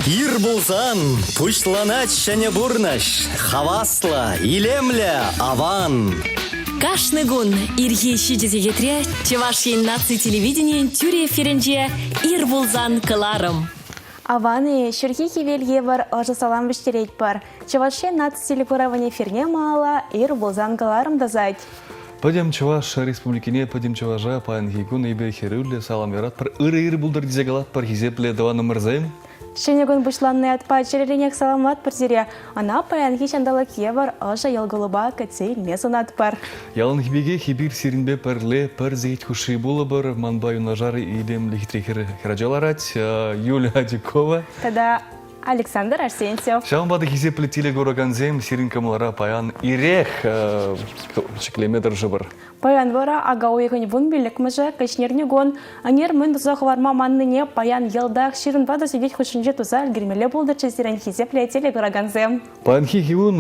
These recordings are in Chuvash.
Ир пулсан пуҫланать ҫӗнӗ пурнӑҫ. Хаваслӑ, илемлӗ, аван. Кашни кун ирхи ҫичӗ сехетре Чӑваш Ен наци телевиденийӗн тӳрӗ эфирӗнче Ир пулсан кӑларӑм. Аван-и, ҫурхи хӗвел евӗр ӑшӑ салам вӗҫтеретпӗр. Чӑваш Ен наци телекуравӗн эфирне малалла Ир пулсан кӑларӑм тӑсать. Пӗтӗм Чӑваш Республикине, пӗтӗм чӑваша паянхи кун эпир хӗрӳллӗ салам яратпӑр. Ырӑ ир пултӑр тесе калатпӑр, хисеплӗ тӑванӑмӑрсем. Ҫӗнӗ кун пуҫланнӑ ятпа чӗреренех саламлатпӑр сире. Ӑна паянхи ҫанталӑк евӗр ӑшӑ йӑлкӑлупа кӗтсе илме сунатпӑр. Яланхи пекех эпир сирӗнпе пӗрле пӗр сехет хушши пулӑпӑр. Манпа юнашар илемлӗ хитре хӗр хӗрача ларать, Юля Адюкова. Тата Александр Арсентьев. Ҫавӑнпа та хисеплӗ телекуракансем сирӗн кӑмӑлӑра паян ирех ҫӗклеме тӑрӑшӑпӑр. Паян вара ака уйӑхӗн вунпиллӗкмӗшӗ кӗҫнерни кун. Ӗнер мӗн туса хӑварма маннине паян йӑлтах ҫырӑнпа та сехет хушшинче туса ӗлкӗрмелле пултӑрччӗ сирӗн хисеплӗ телекуракансем. Паянхи кун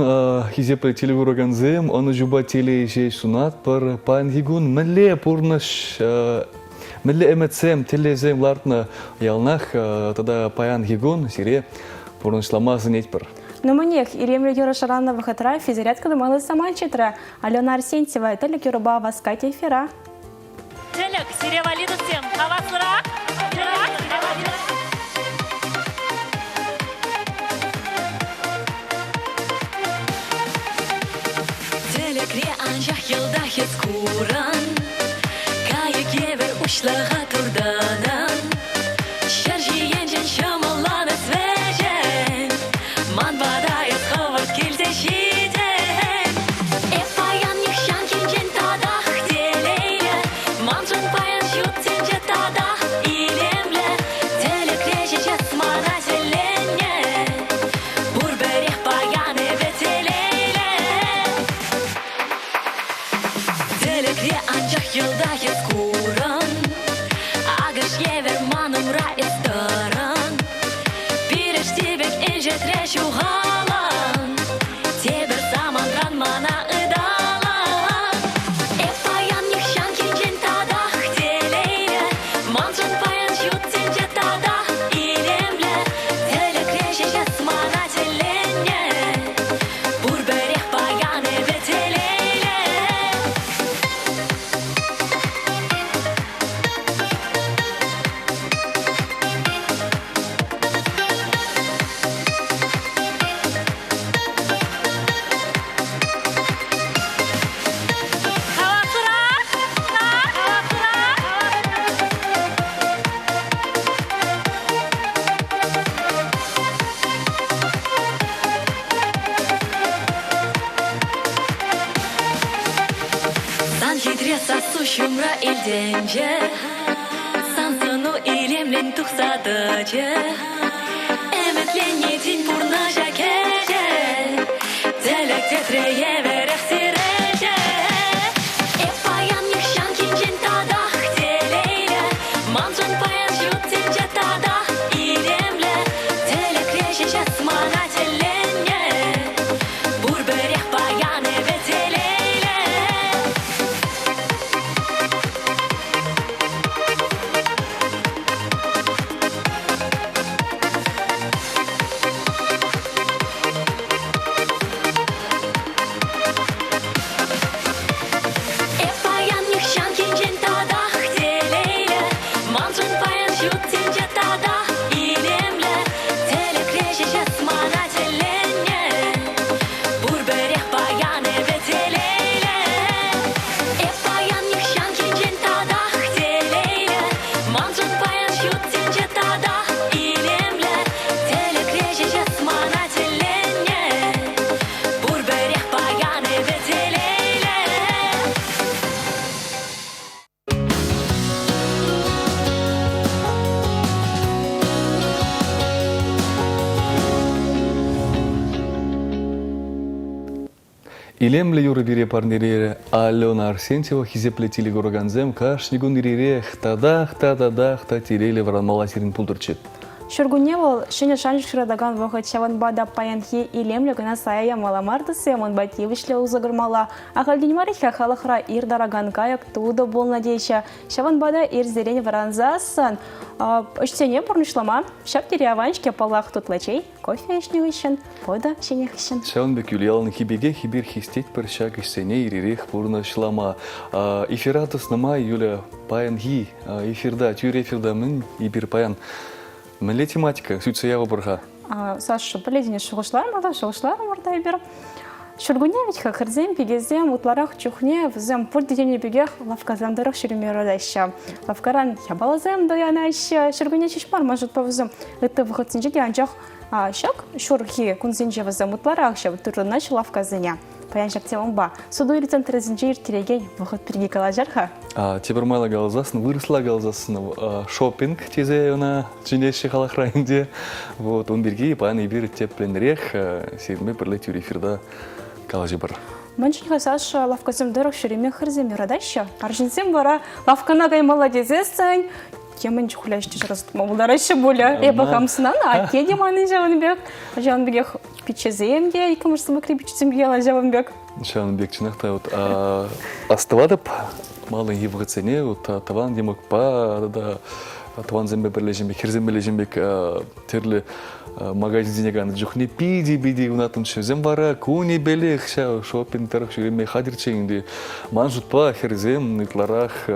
хисеплӗ телекуракансем ӑнӑҫупа телей ҫеҫ сунатпӑр. Паянхи кун мӗнле пурнӑҫ Мӗнле ӗмӗтсем, тӗллевсем лартнӑ яланах тата паянхи кун сире пурнӑҫлама сӗнетпӗр. Нумайнех илемлӗ юрӑ шӑраннӑ вӑхӑтра физзарядка тумалли самант ҫитрӗ. Алена Арсентьева тӗлӗк юрӑпа васкать эфира. Тӗлӗк, сире валидовсем, хаваслӑрах! Тӗлӗкре анчах йӑлтах эс куран, Кайӑк евӗр уҫлӑха туртӑнан. Ҫӗр ҫийӗнчен ҫӑмӑлланӑ вӗҫен, Ман пата эс хӑвӑрт килсе ҫитен. Эп паян нихҫанхинчен татах телейлӗ, Маншӑн паян ҫут тӗнче татах илемлӗ. Тӗлӗкре ҫеҫ эс мана тӗлленнӗ, Пурпӗрех паян эпӗ телейлӗ. Тӗлӗкре анчах йӑлтах эс курӑн, Акӑш евӗр ман умра эс тӑрӑн. Пирӗшти пек инҫетре ҫухалан, Тепӗр самантран мана ыталан. Эп паян нихҫанхинчен татах телейлӗ, Маншӑн паян ҫут тӗнче татах илемлӗ. Тӗлӗкре ҫеҫ эс мана тӗлленнӗ, Пурпӗрех паян эпӗ телейлӗ. Сан хитре сассу ҫумра илтӗнчӗ, Сан сӑну илемлӗн тухса тӑчӗ. Ӗмӗтленни тин пурнӑҫа кӗчӗ, Тӗлӗк тӗтре евӗрех сирӗлчӗ. Эп паян нихҫанхинчен татах телейлӗ, Маншӑн паян ҫут тӗнче татах илемлӗ. Тӗлӗкре ҫеҫ эс мана тӗлленнӗ, Пурпӗрех паян эпӗ телейлӗ. Эп паян нихҫанхинчен татах телейлӗ, Маншӑн паян ҫут тӗнче татах илемлӗ. Тӗлӗкре ҫеҫ эс мана тӗлленнӗ, Пурпӗрех паян эпӗ телейлӗ. Эп паян нихҫанхинчен татах телейлӗ, Маншӑн паян ҫут тӗнче татах илемлӗ. Тӗлӗкре ҫеҫ эс мана тӗлленнӗ, Пурпӗрех паян эпӗ телейлӗ. Илемлӗ юрӑ пире парнелерӗ Алена Арсентьева хисеплӗ телекуракансем кашни кун иререх татах та татах та телейлӗ вӑранмалла сирӗн пултӑрччӗ. Ҫуркунне вӑл ҫӗнӗ шанчӑк ҫуратакан вӑхӑт, ҫавӑнпа та паянхи илемлӗ кӑна сая ямалла мар тесе унпа тивӗҫлӗ усӑ курмалла. Ахальтен мар-и-ха халӑхра ир тӑракан кайӑк тутӑ пулнӑ теҫҫӗ. Ҫавӑнпа та ирсерен вӑрансассӑн ӗҫсене пурнӑҫлама ҫав тери аван-ҫке, паллах, тутлӑ чей, кофе ӗҫнӗ хыҫҫӑн, пӑтӑ ҫинӗ хыҫҫӑн. Ҫавӑн пек яланхи пекех эпир хистетпӗр ҫак ӗҫсене ир-ирех пурнӑҫлама. Эфира тӑснӑ май, Юля, паянхи эфирта, тӳрӗ эфирта мӗн эпир паян мӗнле тематика сӳтсе явӑпӑр-ха? Саша, пӗлетӗн, шухӑшларӑмӑр та, шухӑшларӑмӑр та эпир. Ҫуркунне вӗт-ха хӗрсем, пикесем ытларах чухне вӗсем пурте тенӗ пекех лавккасем тӑрӑх ҫӳреме юратаҫҫӗ. Лавккаран япаласем туянаҫҫӗ. Ҫуркунне ҫеҫ мар, ман шутпа, вӗсем ытти вӑхӑтсенче те, анчах ҫак ҫурхи кунсенче вӗсем ытларах ҫав тырӑнаҫҫӗ лавккасене. Паян ҫак темӑпа суту-илӳ центрӗсенче ирттерекен вӑхӑт пирки калаҫар-ха. Тепӗр майлӑ каласассӑн, вырӑсла каласассӑн, шопинг тесе ӑна чӗнеҫҫӗ халӑхра ӗнтӗ. Вот ун пирки паян эпир тӗплӗнрех сирӗнпе пӗрле тӳрӗ эфирта калаҫӑпӑр. Мӗншӗн-ха Саша лавккасем тӑрӑх ҫӳреме хӗрсем юратаҫҫӗ? Арҫынсем вара лавккана каймалла тесессӗн темӗн чухлӗ ӗҫ шыраса тупма пултараҫҫӗ пулӗ. Эпӗ хам сӑнанӑ, атте те манӑн ҫавӑн пек. Ҫавӑн пекех пиччесем те, иккӗмӗш сыпӑкри пиччесем те ялан ҫавӑн пек. Ҫавӑн пек чӑнах та вот астӑватӑп малтанхи вӑхӑтсене вот тӑван йӑмӑкпа тата тӑвансемпе пӗрле ҫын пек, хӗрсемпе ҫын пек тӗрлӗ магазинсене кайнӑ чухне питӗ-питӗ юнаттӑмччӗ. Вӗсем вара кунӗпелех ҫав шопинг тӑрӑх ҫӳреме хатӗрччӗ ӗнтӗ. Ман шутпа, хӗрсем ытларах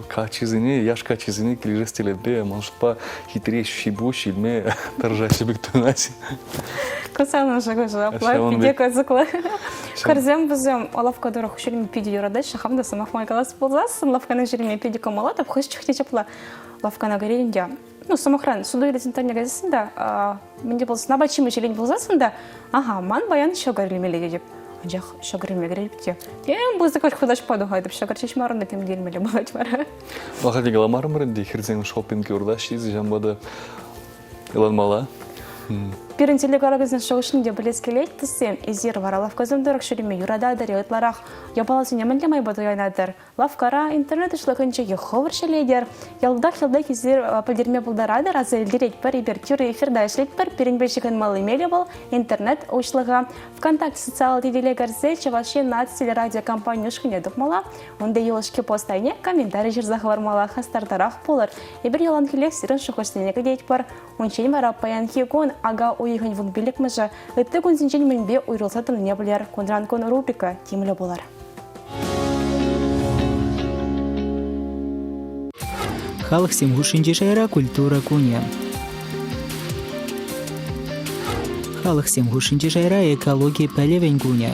каччӑсене, яш каччӑсене килӗшес тӗллевпе, ман шутпа, хитре ҫи-пуҫ илме тӑрӑшаҫҫӗ пек туйӑнать. Кӑсанӑ шухӑшӗ, апла питӗ кӑсӑклӑ. Хӗрсем вӗсем лавкка тӑрӑх ҫӳреме питӗ юратаҫҫӗ. Хам та сӑмах май калас пулсассӑн лавккана ҫӳреме питӗ кӑмӑллатӑп. Хӑш чухне ҫапла лавккана кӗретӗн те ну, сӑмахран, суту-илӳ центрне кайсассӑн та, мӗн те пулсан, апат-ҫимӗҫ илен пулсассӑн та, ага, ман паян ҫӑкӑр илмелле тетӗп. Анчах ҫӑкӑр илме кӗретӗп те. Тем пысӑкӑш хутаҫпа тухатӑп, ҫӑкӑр ҫеҫ мар, унта тем те илмелле пулать вара. Ахальтен каламарӑмӑр ӗнтӗ, хӗрсем шопинг юрлаҫҫӗ, ҫавӑнпа та ыланмалла. Пирӗн телекӑларӑмсен шухӑшне те пӗлес килет, туссем. Эсир вара лавккасем тӑрӑх ҫӳреме юрататӑр-и ытларах? Япаласене мӗнле майпа туянатӑр? Лавккара интернет уҫлӑхӗнче е хӑвӑр ҫӗлетӗр. Йӑлтах-йӑлтах эсир пӗлтерме пултаратӑр, аса илтеретпӗр. Эпир тӳрӗ эфирта ӗҫлетпӗр. Пирӗнпе ҫыхӑнмалли мелӗ вӑл интернет уҫлӑхӗ. ВКонтакте социаллӑ тетеле кӗрсе Чӑваш Ен наци телерадиокомпани ушкӑнне тупмалла. Унти юлашки пост айне комментари ҫырса хӑвармалла. Хастартарах пулӑр. Эпир яланхиллех сирӗн шухӑшсене кӗтетпӗр. Унччен вара паянхи кун ака уйӑхӗн вунпиллӗкмӗшӗ ытти кунсенчен мӗнпе уйрӑлса тӑнине пӗлер. Кунран кун рубрика тимлӗ пулӑр. Халӑхсем хушшинчи шайра культура кунӗ. Халӑхсем хушшинчи шайра экологи пӗлӗвӗн кунӗ.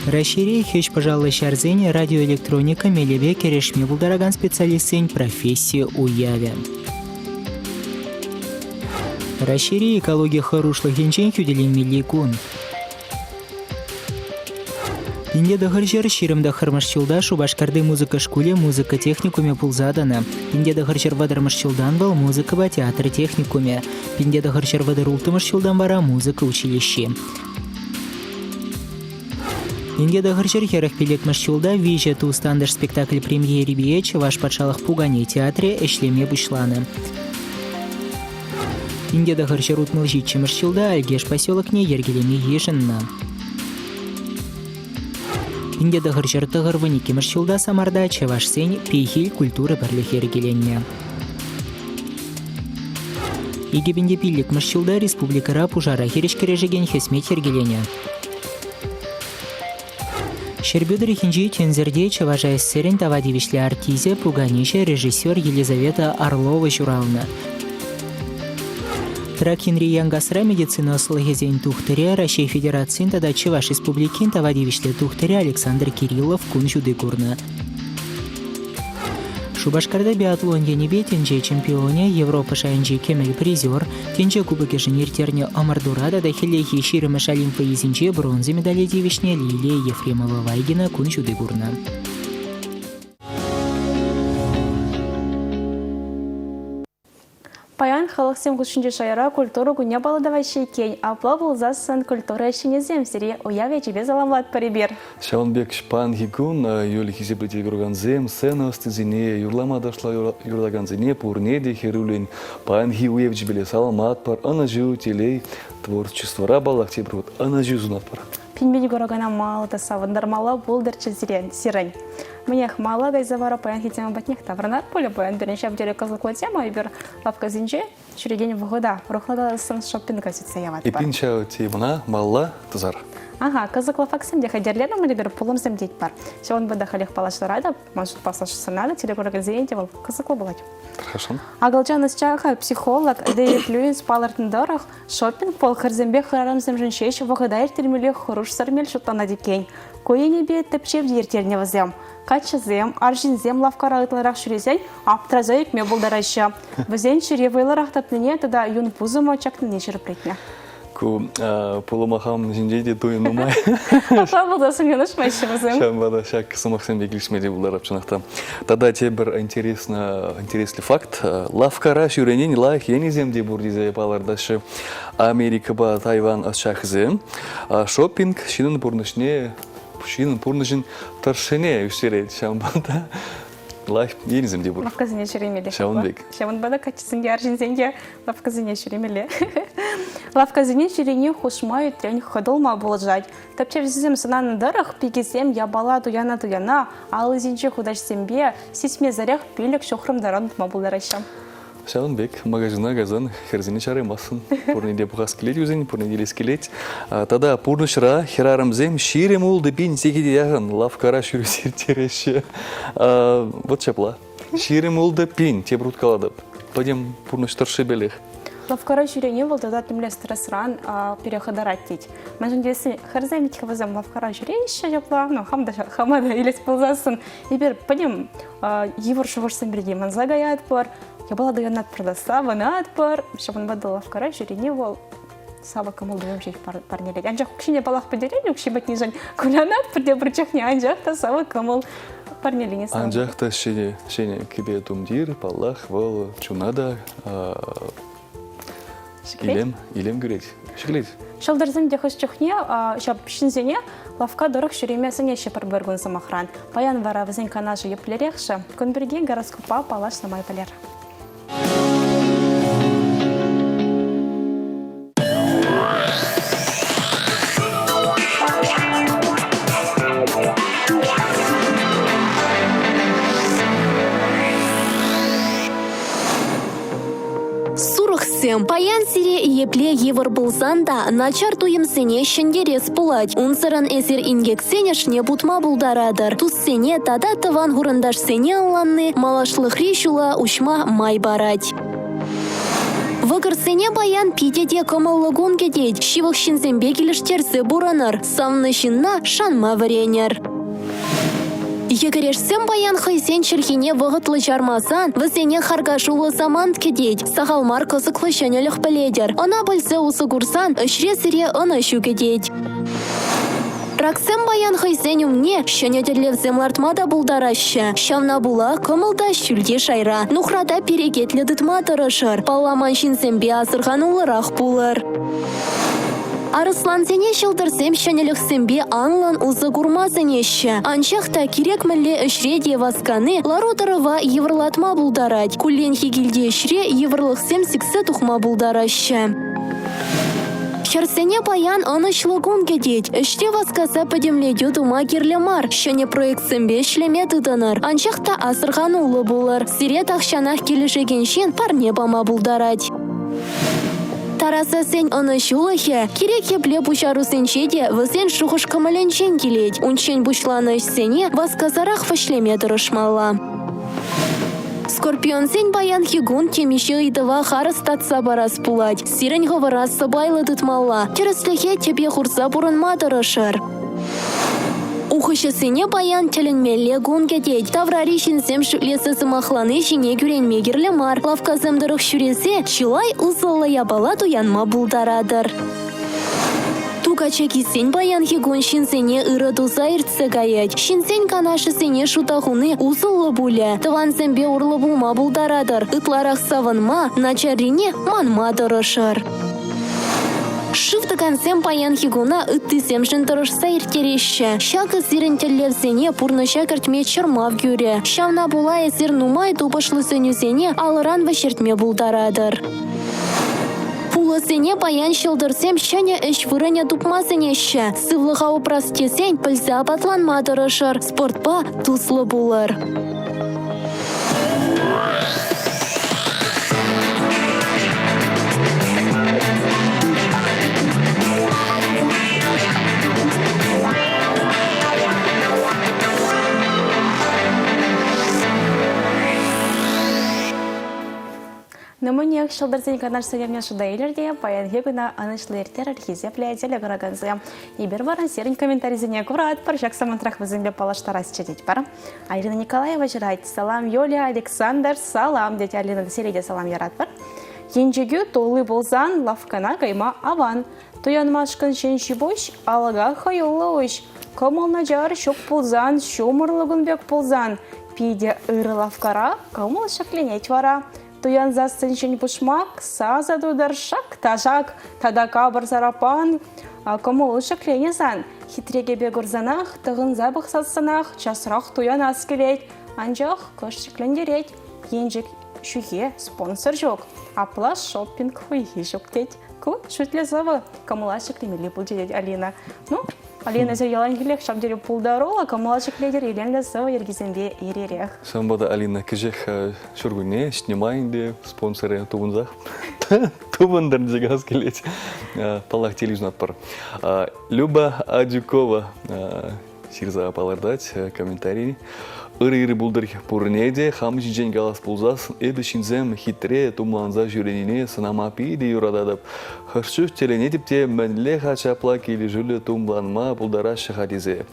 Раҫҫейре хӗҫ-пӑшаллӑ ҫарсен радиоэлектроника мелӗпе кӗрешме пултаракан специалистсен професси уявӗ. Раҫҫейри экологи хӑрушлӑхӗнчен хӳтӗленмелли кун. 1929 ҫулта Шупашкарти музыка шкулӗ музыка техникумӗ пулса тӑнӑ. 1930 ҫултан вӑл музыкӑпа театр техникумӗ, 1936 ҫултан вара музыка училищи. 1945 ҫулта Виҫӗ тус тантӑш спектакль премьерипе Чӑваш патшалӑх пукане театрӗ ӗҫлеме пуҫланӑ. 1967 ҫулта Алькеш поселокне йӗркелеме йышӑннӑ. 1992 ҫулта Самарта чӑвашсен Пехил культура пӗрлӗхӗ йӗркеленнӗ. 2005 ҫулта республикӑра пушара хирӗҫ кӗрешекен хӗсмет йӗркеленӗ. Ҫӗрпӳ тӑрӑхӗнчи Тӗнсӗрте Чӑваш АССРӗн тава тивӗҫлӗ артисчӗ, пуканеҫӗ, режиссер Елизавета Орлова ҫуралнӑ. Трак енри Янкасра медицина ӑслӑхӗсен тухтӑрӗ, Раҫҫей Федерацийӗн тата Чӑваш Республикин тава тивӗҫлӗ тухтӑрӗ Александр Кириллов кун ҫути курнӑ. Шупашкарта биатлон енӗпе тӗнче чемпионӗ, Европа шайӗнчи кӗмӗл призер, тӗнче кубокӗшӗн ирттернӗ ӑмӑртура тата хӗллехи ҫирӗммӗш Олимп вӑййисенче бронза медале тивӗҫнӗ Лилия Ефремова-Вайгина кун ҫути курнӑ. Паян халӑхсем хушшинчи шайра культура кунне паллӑ тӑваҫҫӗ иккен. Апла пулсассӑн культура ӗҫченӗсем сире уяв ячӗпе саламлатпӑр эпир. Ҫавӑн пек паянхи кун Юль хисеплӗ телекуракансем сцена ӑстисене, юрлама ташла юрлакансене пурне те хӗрӳллӗн паянхи уяв ячӗпе саламлатпӑр, ӑнӑҫу, телей, творчествӑра паллах тепӗр хут ӑнӑҫу сунатпӑр. Пин-пин куракана мал та савӑнтармалла пултӑрччӗ сире, сирӗн. Мӗнех, мала кайса вара паянхи тема патнех таврӑнать пулӗ. Паян пирӗн ҫав тери кӑсӑклӑ тема эпир лавккасенче ҫӳрекен вӑхӑта урӑхла каласан шоппинга сӳтсе яватпӑр. Эпин ҫав темӑна малла тӑсар. Ага, кӑсӑклӑ фактсем те хатӗрлерӗмӗр эпир, пулӑмсем тетпӗр. Ҫавӑнпа та халех паллаштаратӑп, ман шутпа сӑнатӑп, телекуракансене те вӑл кӑсӑклӑ пулать. Хорошо. Акӑлчан ӑсчахӗ, психолог Дэвид Льюис палӑртнӑ тӑрӑх, шоппинг вӑл хӗрсемпе хӗрарӑмсемшӗн ҫеҫ вӑхӑта ирттермелли хӑрушсӑр мел шутланать иккен. Ку енӗпе тӗпчев те ирттернӗ вӗсем. Каччӑсем, арҫынсем лавккара ытларах ҫӳресен аптӑраса ӳкме пултараҫҫӗ. Вӗсен чӗри вӑйлӑрах тапнине тата юн пусӑмӗ чакнине ҫирӗплетнӗ. Ку пулӑма хам ҫинче те туйӑм нумай. Апла пултарсан йӑнӑшмаҫҫӗ вӗсем. Ҫавӑнпа та ҫак сӑмахсемпе килӗшме те пултарап чӑнах та. Тата тепӗр интересно, интереслӗ факт. Лавккара ҫӳренин лайӑх енӗсем те пур тесе палӑртаҫҫӗ. Америкӑпа Тайван ӑсчахӗсем шопинг ҫыннӑн пурнӑҫне ҫыннӑн пурнӑҫӗн тӑршшӗне ӳстерет. Ҫавӑнпа та лайӑх енӗсем те пур. Лавккасене ҫӳремелле. Ҫавӑн пек. Ҫавӑнпа та каччӑсем те, арҫынсем те лавккасене ҫӳремелле. Лавккасене ҫӳрени хушма ӳтрен хӑтӑлма пулӑшать. Тӗпчевҫӗсем сӑнанӑ тӑрӑх, пикесем япала туяна-туяна аллисенчи хутаҫсемпе сисмесӗрех пилӗк ҫухрӑм таран утма пултараҫҫӗ. Ҫавӑн пек магазина кайсан хӗрсене чараймастӑн. Пурне те пӑхас килет вӗсен, пурне те илес килет. Тата пурнӑҫра хӗрарӑмсем 26 пин сехете яхӑн лавккара ҫӳресе ирттереҫҫӗ. Вот ҫапла. 26 пин, тепӗр хут калатӑп. Пӗтӗм пурнӑҫ тӑршшӗпелех. Лавккара ҫӳрени вӑл тата темле стресран пире хӑтарать тет. Мӗншӗн тесен хӗрсем вӗт вӗсем лавккара ҫӳреҫҫӗ ҫапла, ну хам та хама та илес пулсассӑн эпир пӗтӗм йывӑр шухӑшсем пирки манса каятпӑр, япала туянатпӑр та савӑнатпӑр. Ҫавӑнпа та лавккара ҫӳрени вӑл савӑк кӑмӑл-туйӑм ҫеҫ парнелет. Анчах укҫине паллах пӗтерет, укҫи пӗтнишӗн кулянатпӑр тепӗр чухне, анчах та савӑк кӑмӑл парнелени савӑк. Анчах та ҫӗнӗ, ҫӗнӗ кӗпе тумтир, паллах, вӑл чуна та илем, илем кӳрет, ҫӗклет. Ҫӑлтӑрсем те хӑш чухне ҫав ҫынсене лавкка тӑрӑх ҫӳреме сӗнеҫҫӗ пӗр-пӗр кун сӑмахран. Паян вара вӗсен канашӗ еплерех-ши? Кун пирки гороскоппа паллашнӑ май пӗлер. Сурӑхсем, паян сире епле йывӑр пулсан та начар туйӑмсене ҫӗнтерес пулать. Унсӑрӑн эсир инкексен ӑшне путма пултаратӑр. Туссене тата тӑван-хурӑнташсене ӑнланни малашлӑхри ҫула уҫма май парать. Вӑкӑрсене паян питӗ те кӑмӑллӑ кун кӗтет. Ҫывӑх ҫынсемпе килӗштерсе пурӑнӑр, савнӑ ҫынна шанма вӗренӗр. Йӗкӗрешсем паян хӑйсен чӗлхине вӑхӑтлӑ чармасан вӗсене харкашуллӑ самант кӗтет. Сахал мар кӑсӑклӑ ҫӗнӗлӗх пӗлетӗр. Ӑна пӗлсе усӑ курсан ӗҫре сире ӑнӑҫу кӗтет. Раксем паян хӑйсен умне ҫӗнӗ тӗллевсем лартма та пултараҫҫӗ. Ҫавна пула кӑмӑл та ҫӳлти шайра. Нухрата перекетлӗ тытма тӑрӑшӑр. Палламан ҫынсемпе асӑрхануллӑрах пулӑр. Арӑслансене ҫӑлтӑрсем ҫӗнӗлӗхсемпе анлӑн усӑ курма сӗнеҫҫӗ. Анчах та кирек мӗнле ӗҫре те васкани лару-тӑрӑва йывӑрлатма пултарать. Кулленхи килти ӗҫре йывӑрлӑхсем сиксе тухма пултараҫҫӗ. Хӗрсене паян ӑнӑҫлӑ кун кӗтет. Ӗҫре васкаса пӗтӗмлетӳ тума кирлӗ мар. Ҫӗнӗ проектсемпе ӗҫлеме тытӑнӑр. Анчах та асӑрхануллӑ пулӑр. Сире тахҫанах килӗшекен ҫын парне пама пултарать. Тарасасен ӑнӑҫулӑхӗ кирек епле пуҫарусенче те вӗсен шухӑш-кӑмӑлӗнчен килет. Унччен пуҫланӑ ӗҫсене васкасарах вӗҫлеме тӑрӑшмалла. Скорпионсен паянхи кун темиҫе ыйтӑва харӑс татса парас пулать. Сирӗн хӑвӑра сӑпайлӑ тытмалла, тӗрӗслӗхе тӗпе хурса пурӑнма тӑрӑшӑр. Ухӑҫӑсене паян тӗлӗнмелле кун кӗтет. Таврари ҫынсем шӳтлесе сӑмахлани ҫине кӳренме кирлӗ мар. Лавккасем тӑрӑх ҫӳресе чылай усӑллӑ япала туянма пултаратӑр. качакисен паянхи кун ҫынсене ырӑ туса иртсе каять. Ҫынсен канашӗсене шута хуни усӑллӑ пулӗ. Тӑвансемпе урлӑ пулма пултаратӑр. Ытларах савӑнма, начаррине манма тӑрӑшӑр. Шыв тӑкансем паянхи куна ыттисемшӗн тӑрӑшса ирттереҫҫӗ. Ҫакӑ сирӗн тӗллевсене пурнӑҫа кӗртме чӑрмав кӳрӗ. Ҫавна пула эсир нумай тупӑшлӑ сӗнӳсене алӑран вӗҫертме пултаратӑр. Пулӑсене паян ҫӑлтӑрсем ҫӗнӗ ӗҫ вырӑнӗ тупма сӗнеҫҫӗ. Сывлӑха упрас тесен пӗлсе апатланма тӑрӑшӑр, спортпа туслӑ пулӑр. Нумайнех ҫӑлтӑрсен канашсене шута илер те паянхи куна ӑнӑҫлӑ ирттерӗр хисеплӗ телекуракансем. Эпир вара сирӗн комментарисене куратпӑр, ҫак самантрах вӗсемпе паллаштарасчӗ тетпӗр. Алина Николаева ҫырать. Салам, Юлия, Александр, салам, тет Алина. Сире те салам яратпӑр. Енчӗкӳ тулли пулсан лавккана кайма аван. Туянмашкӑн ҫын ҫи-пуҫ, алӑка хӑюллӑ уҫ. Кӑмӑл начар ҫук пулсан, ҫумӑрлӑ кун пек пулсан, питӗ ырӑ лавккара кӑмӑл ҫӗкленет вара. Туянсассӑн ҫӗн пушмак, сасӑ тутӑр шак та шак, тата капӑр сараппан кӑмӑл ҫӗкленӗ сан. Хитре кӗпе курсанах, тӑхӑнса пӑхсассӑнах часрах туянас килет. Анчах кӑшт шиклентерет. Енчӗк ҫӳхе спонсор ҫук. Апла шоппинг хуйхи ҫук тет. Ку шӳтлӗ сӑвӑ кӑмӑла ҫӗклемелле пулчӗ тет Алина. Ну, Алина эсир яланхиллех ҫав тери пултаруллӑ, кӑмӑла ҫӗклетӗр илемлӗ сӑвӑ йӗркисемпе иререх. Ҫавӑнпа та Алина кӗҫех ҫуркунне ӗҫне май ӗнтӗ спонсорӗ тупӑнсах тупӑнтӑр тесе килет. Паллах, телевизионатпӑр. Люба Адюкова ҫырса палӑртать комментарий. Ырӑ-ырӑ пултӑр пурне те хам ҫинчен калас пулсассӑн эпӗ ҫынсем хитре тумланса ҫӳренине сӑнама питӗ юрататӑп. Хӑш чух тӗлӗнетӗп те мӗнле-ха ҫапла килӗшӳллӗ тумланма пултараҫҫӗ-ха тесе.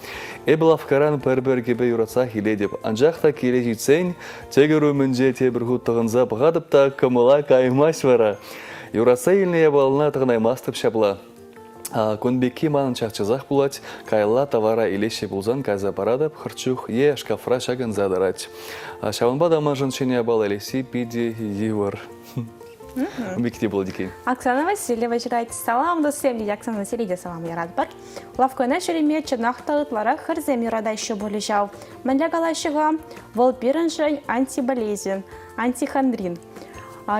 Эпӗ лавккаран пӗр-пӗр кӗпе юратсах илетӗп, анчах та киле ҫитсен тӗкӗр умӗнче тепӗр хут тӑхӑнса пӑхатӑп та кӑмӑла каймасть вара. Юратса илнӗ япалана тӑхӑнаймастӑп ҫапла. Кун пекки манӑн час-часах пулать. Каялла тавара илеҫҫӗ пулсан кайса паратӑп, хӑрчух е шкафра ҫакӑнса тӑрать. Ҫавӑнпа та маншӑн ҫӗнӗ япала илесси питӗ йывӑр. Ун пекки те пулать иккен. Оксана Васильева ҫырать. Салам, туссем, тет Оксана Васильева те салам яратпӑр. Лавккана ҫӳреме чӑнах та ытларах хӗрсем юратаҫҫӗ пулӗ ҫав. Мӗнле калаҫҫӗ-ха? Вӑл пирӗншӗн антиболезин, антихондрин.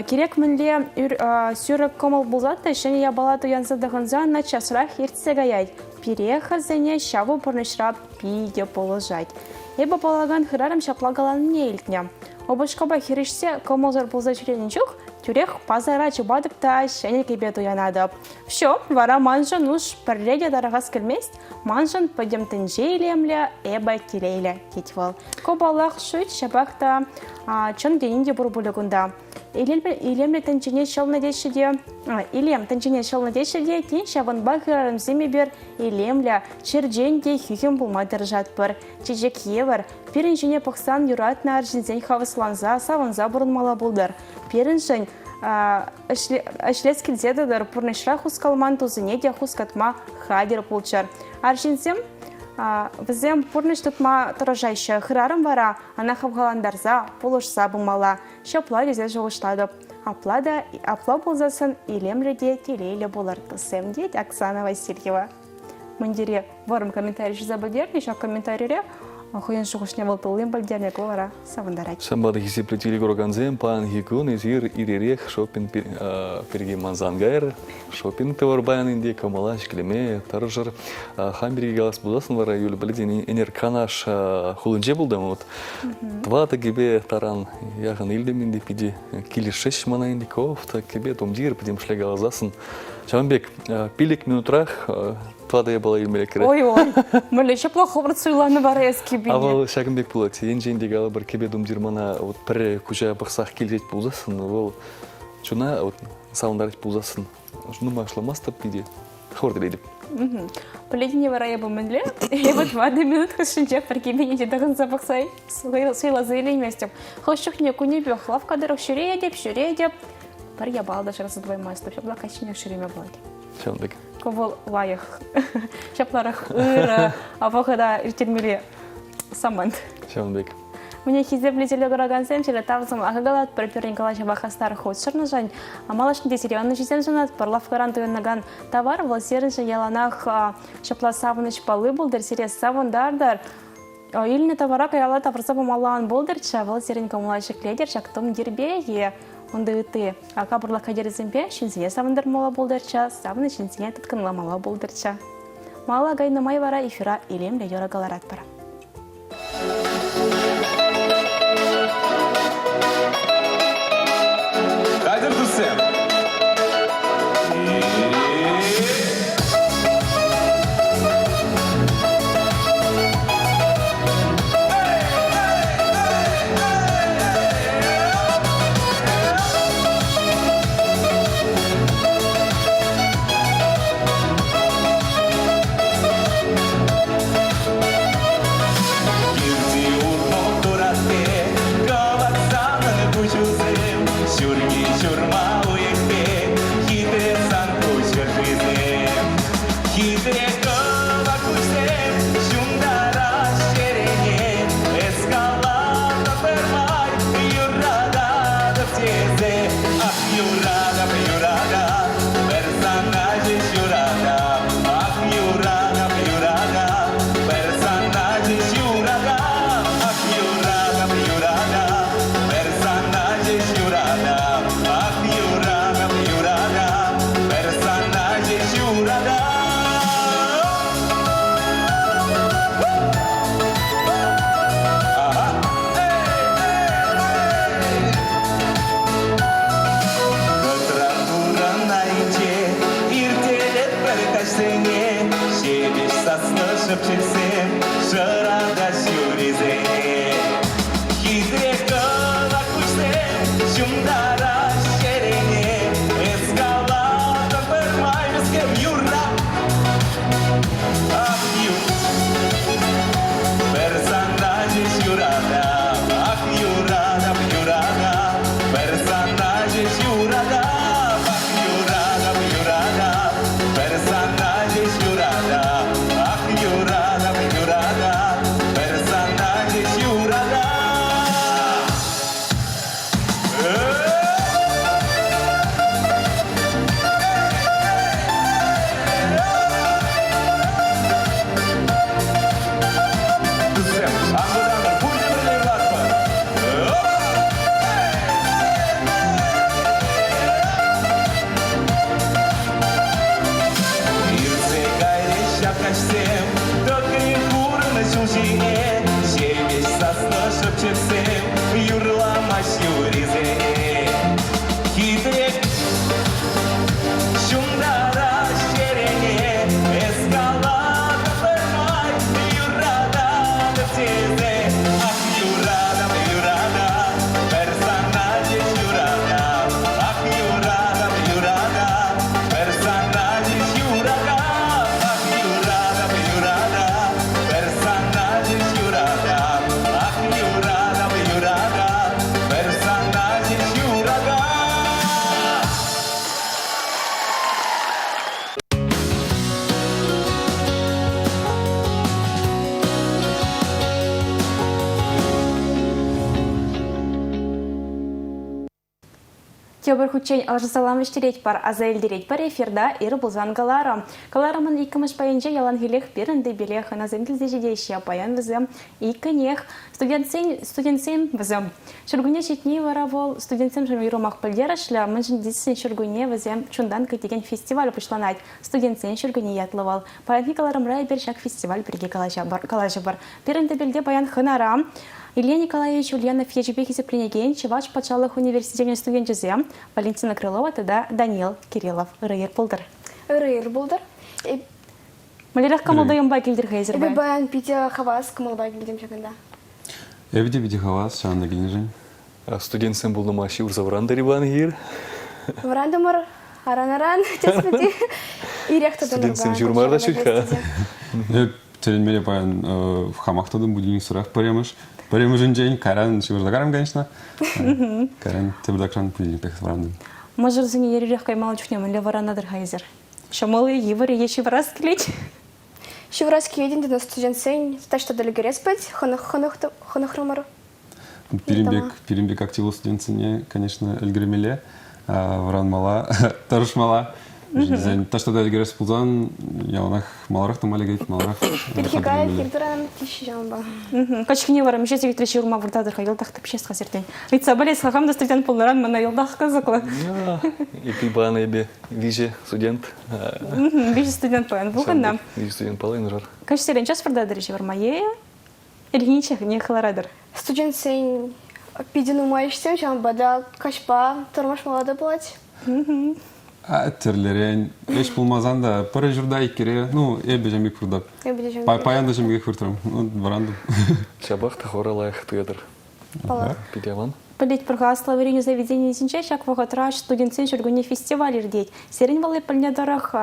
Кирек мӗнле сӳрӗк кӑмӑл пулсан та ҫӗнӗ япала туянса тӑхӑнса ӑна часрах иртсе каять. Пире хӗрсене ҫавӑ пурнӑҫра питӗ пулӑшать. Эпӗ паллакан хӗрарӑм ҫапла каланине илтнӗ. Упӑшкапа хирӗҫсе кӑмӑлсӑр пулса ҫӳренӗ чух тӳрех пасара чупатӑп та ҫӗнӗ кӗпе туянатӑп. Все, вара маншӑн уш пӗрре те тарӑхас килмест, маншӑн пӗтӗм тӗнче илемлӗ, эпӗ телейлӗ, тет вӑл. Ку, паллах, шӳт, ҫапах та чӑн тени те пур пулӗ кунта. Илемлӗ тӗнчене ҫӑлнӑ теҫҫӗ те, илем тӗнчене ҫӑлнӑ теҫҫӗ те, тен, ҫавӑнпа хӗрарӑмсем эпир илемлӗ, черчен те хӳхӗм пулма тӑрӑшатпӑр. Чечек евӗр, пирӗн ҫине пӑхсан юратнӑ арҫынсен хавасланса, савӑнса пурӑнмалла пултӑр. Пирӗншӗн ӗҫлес килсе тӑтӑр, пурнӑҫра хускалман тусене те хускатма хатӗр пулччӑр. Арҫынсем вӗсем пурнӑҫ тытма тӑрӑшаҫҫӗ, хӗрарӑм вара ӑна хавхалантарса, пулӑшса пымалла. Ҫапла тесе шухӑшлатӑп. Апла та апла пулсассӑн илемлӗ те телейлӗ пулӑр, туссем, тет Оксана Васильева. Мӗн тери вӑрӑм комментари ҫырса пӗлтернӗ, ҫак комментарире хӑйӗн шухӑшне вӑл туллин пӗлтернӗ, ку вара савӑнтарать. Ҫавӑнпа та хисеплӗ телекуракансем, паянхи кун эсир иререх шопинг пирки мансан кайӑр. Шопинг тӑвӑр паян ӗнтӗ кӑмӑла ҫӗклеме тӑрӑшӑр. Хам пирки калас пулсассӑн вара, Юля, пӗлетӗн, ӗнер Канаш хулинче пултӑм. Вот тӑватӑ кӗпе таран яхӑн илтӗм ӗнтӗ, питӗ килӗшрӗҫ мана ӗнтӗ кофта, кӗпе, тумтир, пӗтӗмӗшле каласассӑн. Ҫавӑн пек пилӗк минутрах тӑватӑ япала илме лекрӗ. Ой-ой, мӗнле ҫапла хӑвӑрт суйланӑ вара эс кӗпене? А вӑл ҫакӑн пек пулать. Енчен те калӑпӑр, кӗпе тумтир мана вот пӗрре куҫа пӑхсах килет пулсассӑн, вӑл чуна вот савӑнтарать пулсассӑн, нумай шламастӑп питӗ, хӑвӑрт илетӗп. Пӗлетӗн-и вара эпӗ мӗнле? Эпӗ тӑватӑ минут хушшинче пӗр кӗпене те тӑхӑнса пӑхса суйласа илейместӗп. Хӑш чухне кунӗпех лавкка тӑрӑх ҫӳретӗп, ҫӳретӗп. Пӗр япала та шыраса тупаймастӑп. Ҫапла каҫченех ҫӳреме пулать. Ҫавӑн пек. Ку вӑл лайӑх. Ҫапларах ырӑ вӑхӑта ирттермелли самант. Ҫавӑн пек. Мне хисеплӗ телекуракансем сире тав сӑмахӗ калатпӑр. Пирӗн калаҫӑва хастар хутшӑннӑшӑн. Малашне те сире ӑнӑҫусем сунатпӑр. Лавккаран туянакан тавар вӑл сирӗншӗн яланах ҫапла савӑнӑҫ палли пултӑр, сире савӑнтартӑр. Илнӗ тавара каялла тавӑрса памалла ан пултӑрччӗ, вӑл сирӗн кӑмӑла ҫӗклетӗр ҫак тумтирпе е унти ытти капӑрлӑх хатӗрӗсемпе ҫынсене савӑнтармалла пултӑрччӗ, савнӑ ҫынсене тыткӑнламалла пултӑрччӗ. Мала кайнӑ май вара эфира илемлӗ юрӑ кӑларатпӑр. Хатӗр туссем! Килти урмӑл туратти, кӑвак санӑн куҫусем, ҫурхи ҫурма уйӑх пек, хитре сан куҫ ӑшшисем. Хитре кӑвак куҫсем ҫунтараҫ чӗрене, эс каланӑ пӗрмай юрататӑп тесе. Ах, юратап, юратап, пӗр сана ҫеҫ юратап. Ах, юратап, юратап, пӗр сана ҫеҫ юратап. Ах, юратап, юратап, пӗр сана ҫеҫ юратап. Ах, юратап, юратап, пӗр сана ҫеҫ юратап. Ага. Кӑтра хуран айӗнче ирттеретпӗр каҫсене, ҫепӗҫ саслӑ шӑпчӑксем шӑратаҫ юррисене. Хитре кӑвак куҫсем ҫунтараҫ чӗрене, эс калатӑн пӗрмай мӗскер юрра. Ах, юр, пӗр сана ҫеҫ юратап, ах, юратап, юратап, пӗр сана ҫеҫ юратап, ах, юратап, юратап, пӗр сана ҫеҫ юратап, ах, юратап, юратап, пӗр сана ҫеҫ юратап. Туссем, ан вӑтанӑр, пурте пӗрле юрлатпӑр. Иртсе кайрӗҫ ҫак каҫсем, тӑкри хурӑн ҫул ҫине, ҫепӗҫ саслӑ шӑпчӑксем юрламаҫ юррисене. Хитре ҫунтараҫ чӗрене, эс калатӑп пӗрмай, юрататӑп тесе. Ах, юратап, юратап, пӗр сана ҫеҫ юратап. Ах, юратап, юратап, пӗр сана ҫеҫ юратап. Ах, юратап, юратап, пӗр сана ҫеҫ юратап. Ах, юратап, юратап, пӗр сана ҫеҫ юратап. Тепӗр хутчен ӑшӑ салам вӗҫтеретпӗр, аса илтеретпӗр эфирта ир пулсан кӑларӑм. Кӑларӑмӑн иккӗмӗш пайӗнче яланхиллех пирӗн тӗпеле хӑнасем килсе ҫитеҫҫӗ. Паян вӗсем иккӗнех. Студентсен, студентсем вӗсем. Ҫуркунне ҫитни вара вӑл студентсемшӗн уйрӑмах пӗлтерӗшлӗ, мӗншӗн тесен ҫуркунне вӗсем чунтан кӗтекен фестиваль пуҫланать. Студентсен ҫуркунне ятлӑ вӑл. Паянхи кӑларӑмра эпир ҫак фестиваль пирки калаҫӑпӑр. Пирӗн тӗпелте паян хӑнара Илья Николаевич Ульянов ячӗпе хисепленекен Чӑваш патшалӑх университечӗн студенчӗсем Валентина Крылова тата Даниил Кириллов. Ырӑ ир пултӑр. Ырӑ ир пултӑр. Мӗнлерех кӑмӑл-туйӑмпа килтӗр-ха эсир? Эпӗ паян питӗ хавас кӑмӑлпа килтӗм ҫакӑнта. Эпӗ те питӗ хавас ҫавӑнта килнӗшӗн. Студентсем пулнӑ ма ҫывӑрса вӑрантӑр Иван Ир? Вӑрантӑмӑр аран-аран тесмӗте ирех тӑтӑмӑр. Студентсем ҫурмар та ҫук-ха. Эп тӗлӗнмелле паян хамах тӑтӑм будильниксӑрах пӗрремӗш. Пӗрремӗшӗнчен кайран ҫывӑрса карам, конечно. Кайран тепӗртакран будильникпех вӑрантӑм. Мӑшӑрсене еререх каймалла чухне мӗнле вӑранатӑр-ха эсир? Ҫӑмӑл-и, йывӑр-и е ҫывӑрас килет? Ҫывӑрас килет ӗнтӗ студентсен таҫта та ӗлкӗрес пулать, хӑнӑхрӑмӑр. Пирӗн пек, пирӗн пек активлӑ студентсене, конечно, ӗлкӗрмелле, вӑранмалла, тӑрӑшмалла. Тесен таҫта та ӗлкӗрес пулсан яланах маларах тӑма лекет, маларах Ирхи кайӑк ир тӑран теҫҫӗ ҫавӑнпа. Каҫхине вара миҫе сехетре ҫывӑрма выртатӑр-ха, йӑлтах тӗпчес-ха сиртен. Ыйтса пӗлес-ха, хам та студент пулнӑран мана йӑлтах кӑсӑклӑ. Эпир паян эпӗ виҫӗ студент. Виҫӗ студент паян пухӑннӑ. Виҫӗ студент паллӑ юнашар. Каҫсерен час выртатӑр ҫывӑрма е ирхинчех хӑларатӑр? Студентсен питӗ нумай ӗҫсем, ҫавӑнпа та каҫпа тӑрмашмалла та пулать. Тӗрлӗрен ӗҫ пулмасан та пӗр ҫурта иккӗре, ну, эпӗ ҫемьех выртап. Эпӗ те ҫемьех. Паян та ҫемьех выртрӑм, ну, вӑрантӑм. Ҫапах та хора лайӑх туятӑр. Паллах. Питӗ аван. Пӗлетпӗр-ха, аслӑ вӗренӳ заведенийӗсенче ҫак вӑхӑтра студентсен ҫуркунне фестиваль иртет. Сирӗн валли пӗлнӗ тӑрӑх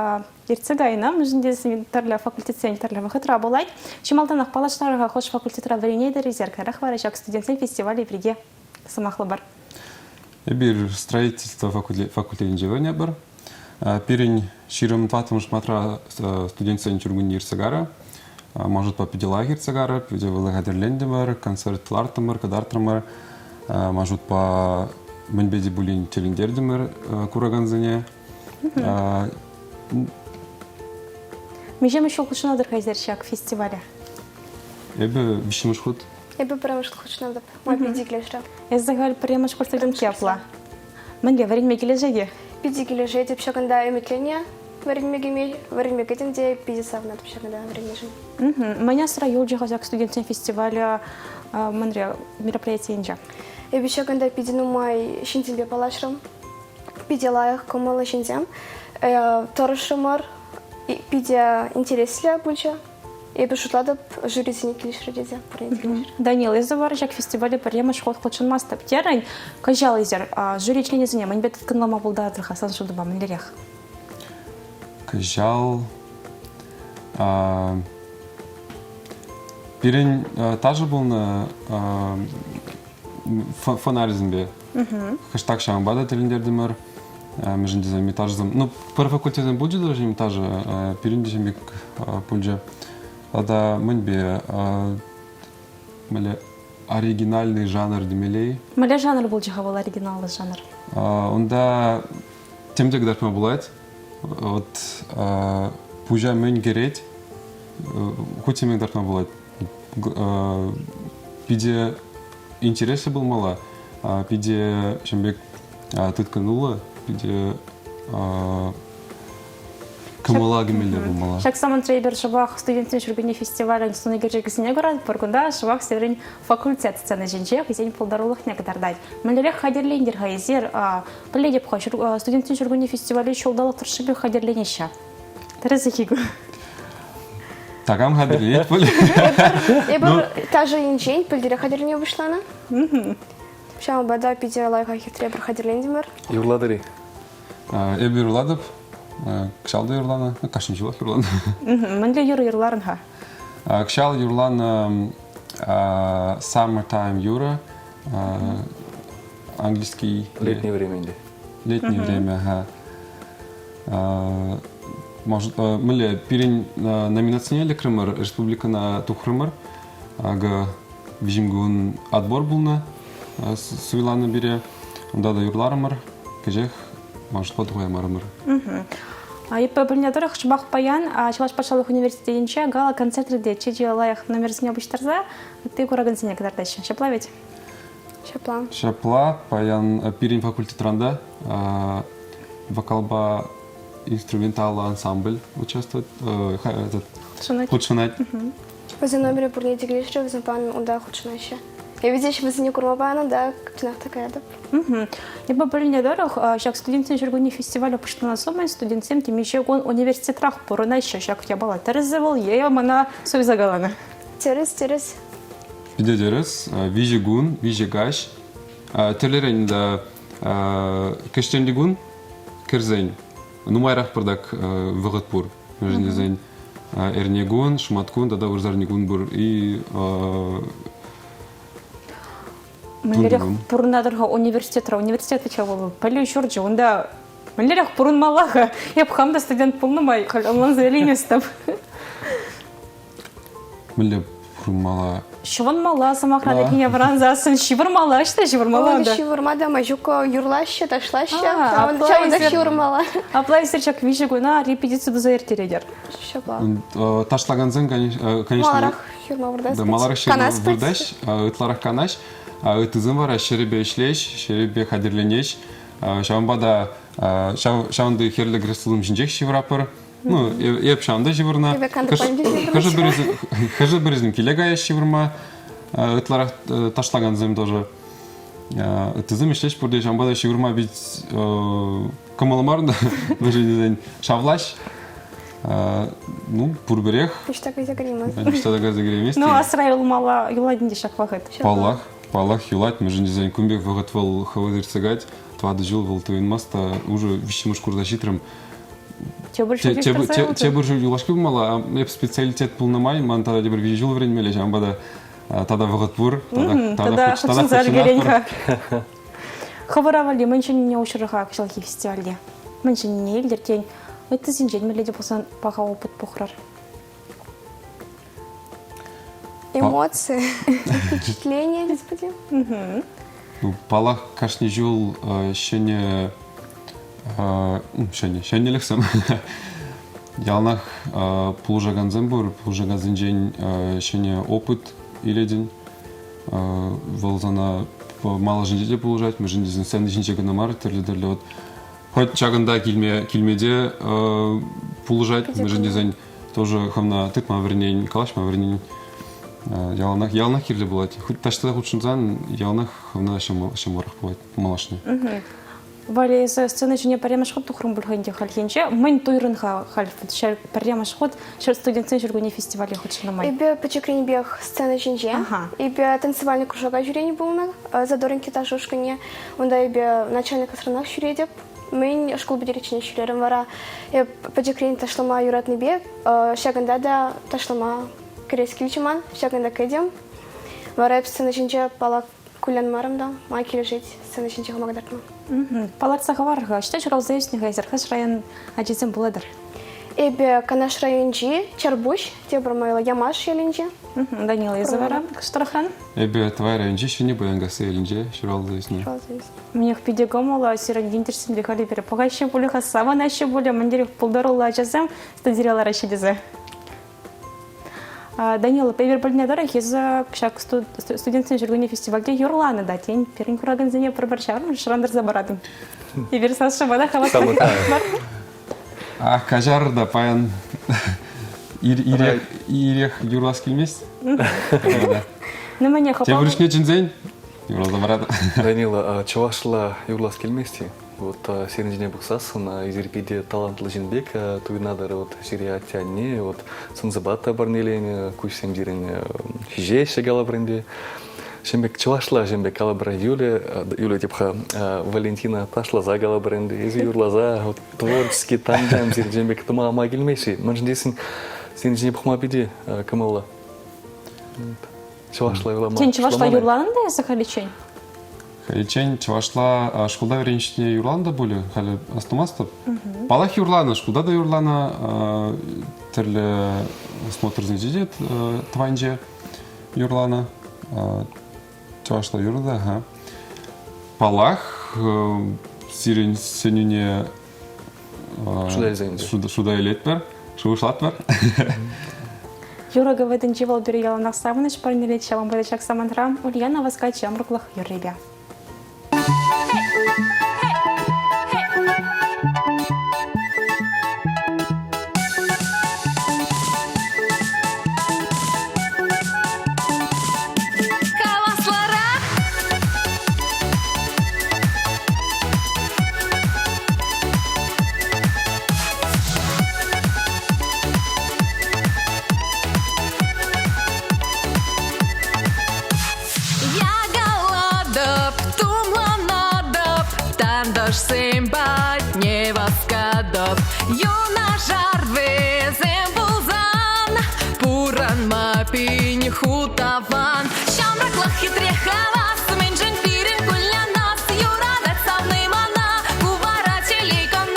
ертсе кайнӑ, мӗншӗн тесен тӗрлӗ факультетсен тӗрлӗ вӑхӑтра пулать. Чи малтанах паллаштарӑр-ха, хӑш факультетра вӗренетӗр эсир, каярах вара ҫак студентсен фестивалӗ пирки сӑмахлӑпӑр. Эпир строительство факультетӗнче вӗренетпӗр. Пирӗн 24-мӗш матра студентсен ҫуркунне иртсе карӗ. Маршрутпа питӗ лайӑх иртсе карӗ, питӗ вӑйлӑ хатӗрлентӗмӗр, концерт лартрӑмӑр, кӑтартрӑмӑр. Маршрутпа мӗнпе те пулин тӗлӗнтертӗмӗр куракансене. Миҫемӗш ҫул хутшӑнатӑр-ха эсир ҫак фестивале? Эпӗ виҫҫӗмӗш хут. Эпӗ пӗрремӗш хут хутшӑнатӑп. Ман питӗ килӗшрӗ. Эсӗ халь пӗрремӗш хут студентки апла. Мӗнле вӗренме килӗшет-и? Питӗ килӗшетӗп. Ҫакӑнта ӗмӗтленнӗ вӗренме кӗме. Вӗренме кӗтӗм те питӗ савӑнатӑп ҫакӑнта вӗреннӗшӗн. Мӗн асра юлчӗ-ха ҫак студентсен фестивалӗ мӗнре мероприятийӗнче? Эпӗ ҫакӑнта питӗ нумай ҫынсемпе паллашрӑм. Питӗ лайӑх, кӑмӑллӑ ҫынсем. Тӑрӑшрӑмӑр. Питӗ интереслӗ пулчӗ. Эпӗ шутлатӑп, жюрисене килӗшрӗ тесе, пурне те килӗшрӗ. Данил, эсӗ вара ҫак фестивале пӗрремӗш хут хутшӑнмастӑп терӗн. Кӑҫал эсир жюри членӗсене мӗнпе тыткӑнлама пултаратӑр-ха сан шутупа мӗнлерех? Кӑҫал пирӗн ташӑ пулнӑ фонарьсемпе. Кӑштах ҫавӑнпа та тӗлӗнтертӗмӗр. Мӗншӗн тесен метажсем, ну, пӗр факультетсем пулчӗ даже метажа, пирӗн те ҫемье пулчӗ. Тата мӗнпе мӗнле оригинальный жанр темелле-и? Мӗнле жанр пулчӗ-ха вӑл оригиналлӑ жанр? Унта тем те кӑтартма пулать. Вот пуҫа мӗн кӗрет, хуть те мӗн кӑтартма пулать. Питӗ интереслӗ пулмалла, питӗ ҫын пек тыткӑнуллӑ, питӗ кӑмӑла кӗмелле пулмалла. Ҫак самантра эпир шӑпах студентсен ҫуркунне фестивалӗн сӑн ӳкерчӗкӗсене куратпӑр. Кунта шӑпах сирӗн факультет сцена ҫинче хӑйсен пултарулӑхне кӑтартать. Мӗнлерех хатӗрлентӗр-ха эсир? Пӗлетӗп-ха, студентсен ҫуркунне фестивале ҫулталӑк тӑршшӗпех хатӗрленеҫҫӗ. Тӗрӗсех-и ку? Такам хатӗрленет пуль. Эпир ташӑ енчен пӗлтӗрех хатӗрленме пуҫланӑ. Ҫавӑнпа та питӗ лайӑха хитре пӗр хатӗрлентӗмӗр. Юрлатӑр-и? Эпӗ юрлатӑп. Кӑҫал та юрланӑ. Кашни ҫулах юрланӑ. Мӗнле юрӑ юрларӑн-ха? Кӑҫал юрланӑ Summertime юрӑ. Английский. Летнее время ӗнтӗ. Летнее время, ага. Может, мӗнле пирӗн номинацине лекрӗмӗр, республикӑна тухрӑмӑр. Акӑ виҫӗм кун отбор пулнӑ, суйланӑ пире. Унта та юрларӑмӑр, кӗҫех маршрутпа тухаймарӑмӑр. Эпӗ пӗлнӗ тӑрӑх, шӑпах паян Чӑваш патшалӑх университетӗнче гала-концертре те чи-чи лайӑх номерсене пуҫтарса ытти куракансене кӑтартаҫҫӗ. Ҫапла ведь? Ҫапла. Ҫапла, паян пирӗн факультетран та вокалпа инструменталлӑ ансамбль участвовать, хутшӑнать. Хутшӑнать. Вӗсен номерӗ пурне те килӗшрӗ, вӗсем паян унта хутшӑнаҫҫӗ. Эпӗ те вӗсене курма паян унта чӑнах та каятӑп. Эпӗ пӗлнӗ тӑрӑх, ҫак студентсен ҫуркунне фестивале пуҫланас умӗн студентсем темиҫе кун университетрах пурӑнаҫҫӗ. Ҫак япала тӗрӗс-и вӑл е мана суйса каланӑ? Тӗрӗс, тӗрӗс. Питӗ тӗрӗс. Виҫӗ кун, виҫӗ каҫ. Тӗрлӗрен та кӗҫтенлӗ кун кӗрсен нумайрах пӑртак вӑхӑт пур. Мӗншӗн тесен эрнекун, шӑматкун тата вырсарникун пур. И Мӗнлерех пурӑнатӑр-ха университетра? Университет вӗт-ха вӑл пӗлӳ ҫурчӗ. Унта Мӗнлерех пурӑнмалла-ха? Эп хам та студент пулнӑ май халь ӑнланса илейместӗп. Мӗнле пурӑнмалла? Ҫӑвӑнмалла, сӑмахран, ирхине вӑрансассӑн ҫывӑрмалла, ӑҫта ҫывӑрмалла унта? Ҫывӑрма та май ҫук, юрлаҫҫӗ, ташлаҫҫӗ, ҫавӑнта ҫывӑрмалла. Апла эсир ҫак виҫӗ куна репетици туса ирттеретӗр. Ҫапла. Ташлакансем, конечно... Маларах ҫырма выртаҫ. Маларах ҫырма выртаҫ, ытларах канаҫ. Ыттисем вара ҫӗрӗпе ӗҫлеҫ, ҫӗрӗпе хатӗрленеҫ. Ҫавӑнпа та ҫавӑнти хӗрлӗ креслосем ҫинчех ҫывӑратпӑр. Ну, эп ҫавӑнта ҫывӑрнӑ. Хӑшӗ-пӗрисем киле каяҫ ҫывӑрма, ытларах ташлакансем тоже. Ыттисем ӗҫлеҫ пурте, ҫавӑнпа та ҫывӑрма пит кӑмӑллӑ мар та, мӗншӗн тесен шавлаҫ. Ну, пурпӗрех. Ниҫта кайса кӗреймест. Ниҫта та кайса кӗреймест. Ну, асра юлмалла юлать ӗнтӗ ҫак вӑхӑт. Паллах, паллах юлать, мӗншӗн тесен кун пек вӑхӑт вӑл хӑвӑрт иртсе каять. Тӑватӑ ҫул вӑл туйӑнмасть та, уже виҫҫӗмӗш курса ҫитрӗм. Тепӗр ҫул Тепӗр ҫул юлашки пулмалла. Эп специалитет пулнӑ май ман тата тепӗр виҫӗ ҫул вӗренмелле, ҫавӑнпа та тата вӑхӑт пур. Тата хутшӑнса ӗлкӗрен-ха. Хӑвӑра валли мӗн ҫӗннине уҫрӑр-ха кӑҫалхи фестивальте? Мӗн ҫӗннине илтӗр, тен, ыттисенчен мӗнле те пулсан паха опыт пухрӑр? Эмоции, впечатления, господин. Паллах, кашни ҫул ҫӗнӗ ҫӗнӗ ҫӗнӗлӗхсем яланах пулӑшакансем пур. Пулӑшакансенчен ҫӗнӗ опыт илетӗн. Вӑл сана малашӗнче те пулӑшать, мӗншӗн тесен сцена ҫинче кӑна мар, тӗрлӗ-тӗрлӗ вот хоть ҫакӑнта килме килме те пулӑшать, мӗншӗн тесен тоже хӑвна тытма вӗренен, калаҫма вӗренен яланах яланах кирлӗ пулать. Хоть таҫта хутшӑнсан яланах хӑвна ҫӑмӑлрах пулать малашне. Валя, эсӗ сцена ҫине пӗрремӗш хут тухрӑм пуль ӗнтӗ хальхинче. Мӗн туйрӑн-ха халь пӗрремӗш хут студентсен ҫуркунне фестивале хутшӑннӑ май? Эпӗ пӗчӗкренпех сцена ҫинче. Эпӗ танцевальный кружока ҫӳренӗ пулнӑ, Задоринки ташӑ ушкӑнне. Унта эпӗ начальник класранах ҫӳретӗп. Мӗн шкул пӗтериччен ҫӳрерӗм вара. Эп пӗчӗкрен ташлама юратнипе ҫакӑнта та ташлама кӗрес килчӗ ман. Ҫакӑнта кӗтӗм. Вара эп сцена ҫинче паллах кулянмарӑм та, мана килӗшет сцена ҫинче хама кӑтартма. Палӑртса хӑвар-ха, ӑҫта ҫуралса ӳснӗ-ха эсир? Хӑш район ачисем пулатӑр? Эпӗ Канаш районӗнчи Чарпуҫ, тепӗр майлӑ Ямаш ялӗнче. Данила, эсӗ вара хӑш тӑрӑхран? Эпӗ Тӑвай районӗнчи Ҫӗнӗ Пуянкасси ялӗнче ҫуралса ӳснӗ. Ҫуралса ӳснӗ. Мӗнех, питӗ кӑмӑллӑ, сирӗн ентешсемпе халӗ пире пӑхаҫҫӗ пулӗ-ха, савӑнаҫҫӗ пулӗ, мӗн тери пултаруллӑ ачасем студире лараҫҫӗ тесе. Данила, эпир пӗлнӗ тӑрӑх, эсӗ ҫак студентсен ҫуркунне фестивальте юрланӑ та, тен, пирӗн куракансене пӗр-пӗр ҫаврӑм шӑрантарса паратӑн. Эпир сасшӑпа та хаваслӑ. Ах, каҫарӑр та, паян ирех, ирех юрлас килмест. Ну, мӗне хӑпа. Тепӗр ӗҫне чӗнсен юрласа паратӑп. Данила, чӑвашла юрлас килмест-и? Вот сирӗн ҫине пӑхсассӑн эсир питӗ талантлӑ ҫын пек туйӑнатӑр. Вот сире атте-анне вот сӑн-сӑпат та парнеленӗ, куҫсем сирӗн ҫиҫеҫҫӗ калӑпӑр ӗнтӗ. Ҫын пек чӑвашла ҫын пек калӑпӑр Юля, Юля тип-ха Валентина ташласа калӑпӑр ӗнтӗ, эсӗ юрласа вот творческий тандем сирӗн ҫын пек тӑма ма килмест-ши? Мӗншӗн тесен сирӗн ҫине пӑхма питӗ кӑмӑллӑ. Чӑвашла юрлама. Тен, чӑвашла юрланӑ та эсӗ халиччен? Халиччен чӑвашла шкулта вӗреннӗ юрланӑ та пулӗ, халӗ астумастӑп. Паллах, юрланӑ, шкулта та юрланӑ, тӗрлӗ смотрсенче те тӑванче юрланӑ. Чӑвашла юрӑ та, ха. Паллах, сирӗн сӗнӳне шута илетпӗр, шухӑшлатпӑр. Юрӑ кӑвӑтӗнче вӑл пире яланах савӑнӑҫ парнелет, ҫавӑнпа та ҫак самантра Ульяна васкать ҫамрӑклӑх юррипе. Хаваслӑрах! Ягаладӑп, тумланатӑп, тантӑшсем патне васкатӑп. Юнашар вӗсем пулсан пурӑнма пин хут аван. Ҫамрӑклӑх хитре хавас, мӗншӗн пирӗн кулянас? Юратать савни мана, ку вара телей кӑна.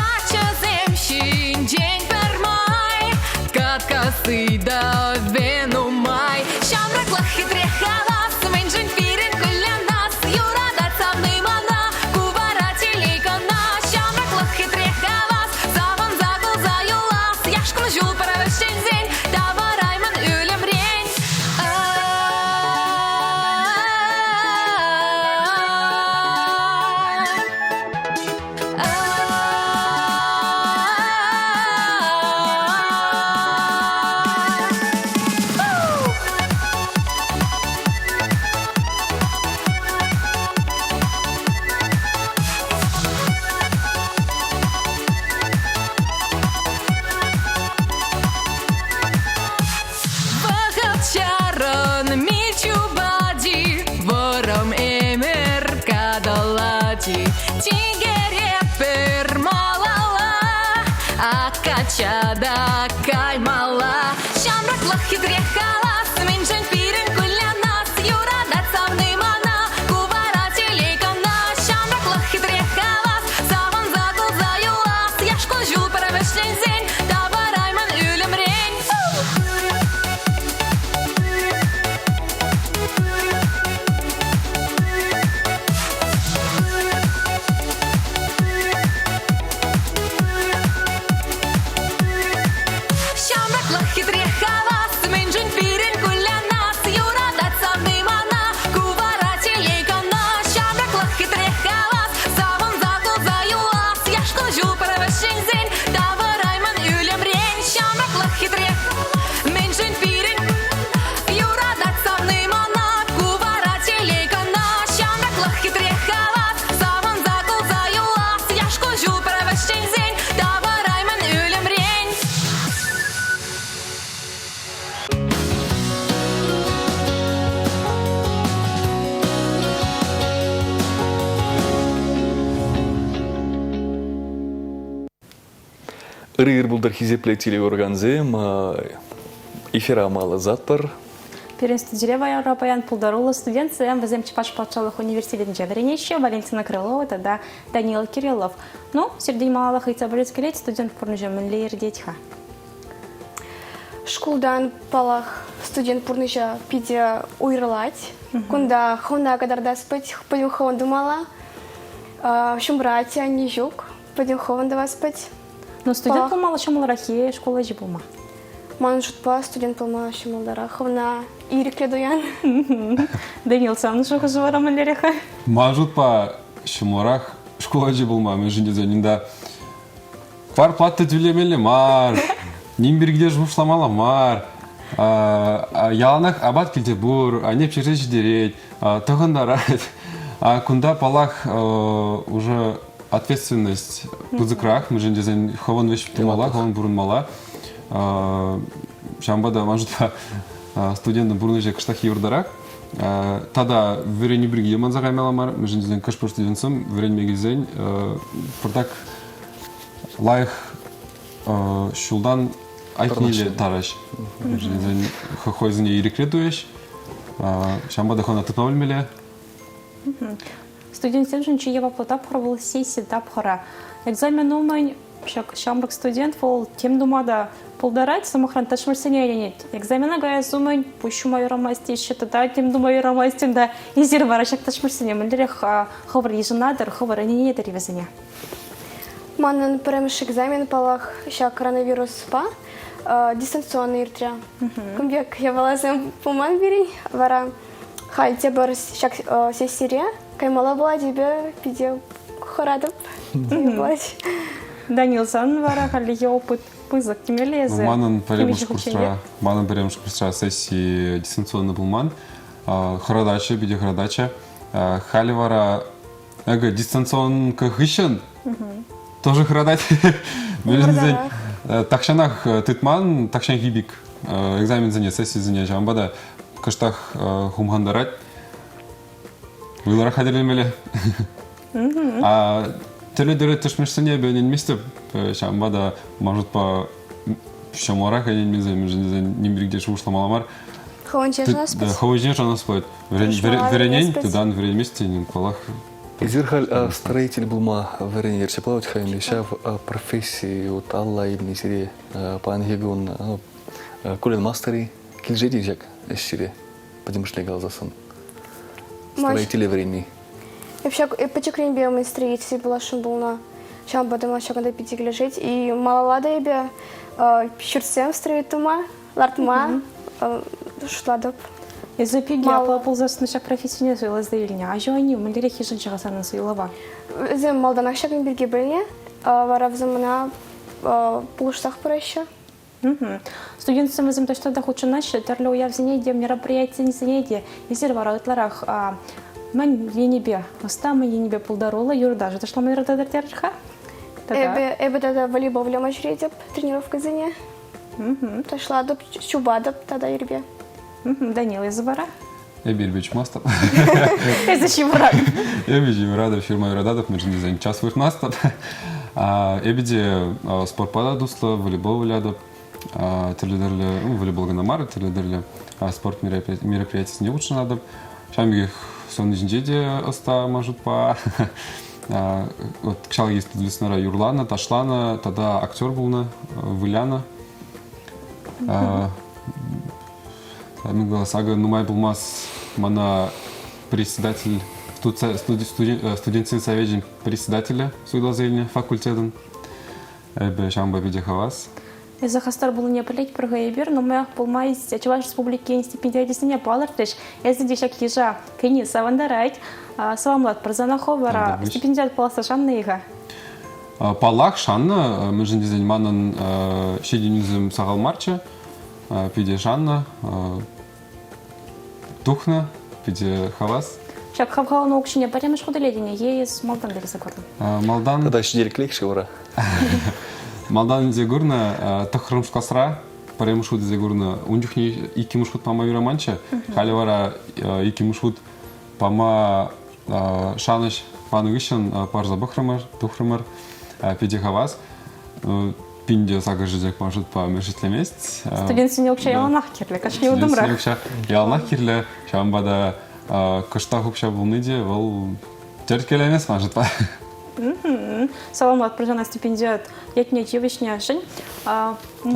Каччӑсем ҫинчен пӗрмай Каткасси та нумай. Ҫамрӑклӑх хитре хавас, мӗншӗн пирӗн кулянас? Юратать савни мана, ку вара телей кӑна. Ҫамрӑклӑх хитре хавас, савӑнса кулса юлас. Яш кун-ҫул пӗр вӗҫленсен тавӑраймӑн ӳлӗмрен. Вӑхӑт чарӑнми чупать-и, вӑрӑм ӗмӗр катӑлать-и. Тинкере пӗр малалла, Акача та каймалла. Ҫамрӑклӑх хитре халас, мӗншӗн пирӗн кулянас? Юратать савни мана, ку вара телей кӑна. Ҫамрӑклӑх хитре халас, савӑнса кулса юлас. Яш кун-ҫул пӗр вӗҫленсен, тавӑраймӑн ӳлӗмрен. Ҫамрӑклӑх хитре хавас, мӗншӗн пирӗн кулянас? Юратать савни мана, ку вара телей кӑна. Ҫамрӑклӑх хитре хавас, савӑнса кулса юлас. Яш кун-ҫул пӗр вӗҫленсен тавӑраймӑн ӳлӗмрен. Ҫамрӑклӑх хитре, мӗншӗн пирӗн юратать савни мана, ку вара телей кӑна. Ҫамрӑклӑх хитре хавас, савӑнса кулса юлас. Яш кун-ҫул пӗр вӗҫленсен тавӑраймӑн ӳлӗмрен. Ырӑ ир пултӑр хисеплӗ телеоргансем. Эфира малӑсатпӑр. Пирӗн студире вара паян пултаруллӑ студентсем, вӗсем Чӑваш патшалӑх университетӗнче вӗренеҫҫӗ, Валентина Крылова тата Даниил Кириллов. Ну, сиртен малаллах ыйтса пӗлес килет, студент пурнӑҫӗ мӗнле иртет-ха? Шкултан, паллах, студент пурнӑҫӗ питӗ уйрӑлать. Кунта хӑвна кӑтартас пӗт, пӗтӗм хӑвӑн тумалла. Ҫумра атте-анне ҫук, пӗтӗм хӑвӑн тӑвас пӗт. Ну, студент пулмалла ҫӑмӑлрах-и, шкул ачи пулма? Манӑн шутпа студент пулма ҫӑмӑлтарах. Хӑвна ирӗклӗ туян. Данил, санӑн шухӑшӗ вара мӗнлерех-ха? Ман шутпа ҫӑмӑлрах шкул ачи пулма, мӗншӗн тесен унта Кварплата тӳлемелле мар, ним пирки те шухӑшламалла мар. Яланах апат килте пур, анне пӗҫерсе ҫитерет, тӑхӑнтарать. А кунта, паллах, уже ответственность пысӑкрах, мӗншӗн тесен хӑвӑн ӗҫ тумалла, хӑвӑн пурӑнмалла. Ҫавӑнпа та ман шутпа студентӑн пурнӑҫӗ кӑштах йывӑртарах. Тата вӗренӳ пирки те манса каймалла мар, мӗншӗн тесен кӑшт-пӗр студентсем вӗренме килсен пӑртак лайӑх ҫултан айккинелле тараҫ. Хӑйсене ирӗкре туйӗҫ. Ҫавӑнпа та хӑна тытма пӗлмелле. Студентсемшӗн чи яваплӑ тапхӑр вӑл сесси тапхӑрӗ. Экзамен умӗн ҫак ҫамрӑк студент вӑл тем тума та пултарать, сӑмахран, тӗшмӗшсене ӗненет. Экзамена каяс умӗн пуҫ ҫума юрамасть теҫҫӗ тата тем тума юрамасть унта. Эсир вара ҫак тӗшмӗшсене мӗнлерех хӑвӑр йышӑнатӑр, хӑвӑр ӗненетӗр-и вӗсене? Манӑн пӗрремӗш экзамен, паллах, ҫак коронавируспа дистанционно иртрӗ. Кун пек япаласем пулман пирӗн. Вара халь тепӗр ҫак сессире каймалла пулать эпӗ питӗ хӑратӑп пулать. Данил, сан вара хальлӗхе опыт пысӑк темелле эсӗ. Манӑн пӗрремӗш курсра, манӑн пӗрремӗш курсра сесси дистанционно пулман. Хӑратаҫҫӗ, питӗ хӑратаҫҫӗ. Халӗ вара Эго дистанционка хыҫҫӑн тоже хӑратать. Мӗншӗн тахҫанах тытман, тахҫанхи пек экзаменсене, сессисене ҫавӑнпа та кӑштах хумхантарать. Вӑйлӑрах хатӗрленмелле. А тӗрлӗ-тӗрлӗ тӗшмӗшсене эпӗ ӗненместӗп. Ҫавӑнпа та маршрутпа ҫӑмӑлрах ӗненмесен, мӗншӗн тесен ним пирки те шухӑшламалла мар. Хӑвӑнче шанас пулать. Хӑвӑнче шанас пулать. Вӗренен, тытан, вӗренмест тенӗ, паллах. Эсир халь строитель пулма вӗренер ҫапла вӗт-ха ӗнтӗ ҫав професси вот алла илни сире паянхи кун кулянмастӑр-и? Килӗшет-и ҫак ӗҫ сире пӗтӗмӗшле каласассӑн? Строителе вӗренни. Эп ҫак пӗчӗкренпе мӗн строитель пуласшӑн пулнӑ. Ҫавӑнпа та ман ҫакӑнта питӗ килӗшет. И малалла та эпӗ ҫуртсем строить тума, лартма шутлатӑп. Эсӗ пике апла пулсассӑн ҫак профессине суйласа илнӗ. Аҫу-аннӳ мӗнлерех йышӑнчӗ-ха санӑн суйлава? Вӗсем малтанах ҫакӑн пирки пӗлнӗ. Вара вӗсем мана пулӑшсах пыраҫҫӗ. Студентсем вӗсем таҫта та хутшӑнаҫҫӗ, тӗрлӗ уявсене те, мероприятисене те. Эсир вара ытларах мӗн енӗпе ӑста, мӗн енӗпе пултаруллӑ юрташӑ ташлама юрататӑр терӗр-ха? Эпӗ, эпӗ тата волейбол выляма ҫӳретӗп тренировкӑсене. Ташлатӑп, чупатӑп тата ирпе. Данил, эсӗ вара? Эпӗ ирпе чупмастӑп. Эсӗ ҫывӑратӑн. Эпӗ ҫывӑратӑп, ҫырма юрататӑп, мӗншӗн тесен час выртмастӑп. Эпӗ те спортпа та туслӑ, волейбол вылятӑп. Тӗрлӗ-тӗрлӗ, ну, волейбол кӑна мар, тӗрлӗ-тӗрлӗ спорт мероприятисене хутшӑнатӑп. Ҫавӑн пекех сон ҫинче те ӑста маршрутпа. Вот кӑҫалхи студентсенара юрланӑ, ташланӑ тата актер пулнӑ, вылянӑ. Микулас, акӑ нумай пулмасть мана председатель студентсен совечӗн председателӗ суйласа илнӗ факультетӑн. Эпӗ ҫавӑнпа питӗ хавас. Эсӗ хастар пулнине пӗлетпӗр-ха эпир. Нумаях пулмасть Чӑваш Республикин стипендиачӗсене палӑртрӗҫ. Эсӗ те ҫак йыша кӗни савӑнтарать. Саламлатпӑр сана хӑв вара стипендиат пуласса шаннӑ-и-ха? Паллах, шаннӑ. Мӗншӗн тесен манӑн ҫитӗнӳсем сахал марччӗ. Питӗ шаннӑ, тухнӑ, питӗ хавас. Ҫак хавхалану укҫине пӗрремӗш хут илетӗн-и е эс малтан илсе курнӑ? Малтан... Тата ҫителӗклех-ши вара? Малтан илсе курнӑ, тӑххӑрмӗш класра пӗрремӗш хут илсе курнӑ. Ун чухне иккӗмӗш хут пама юраманччӗ. Халӗ вара иккӗмӗш хут пама шанӑҫ панӑ хыҫҫӑн парса пӑхрӑмӑр, тухрӑмӑр. Питӗ хавас. Пинте сакӑрҫӑ тек ман шутпа мӗшӗтлемест. Студентсене укҫа яланах кирлӗ, кашни утӑмра. Студентсене укҫа яланах кирлӗ, ҫавӑнпа та кӑштах укҫа пулни те вӑл тӗрткелемест ман шутпа. Саламлатпӑр сана стипендиат ятне тивӗҫнӗшӗн.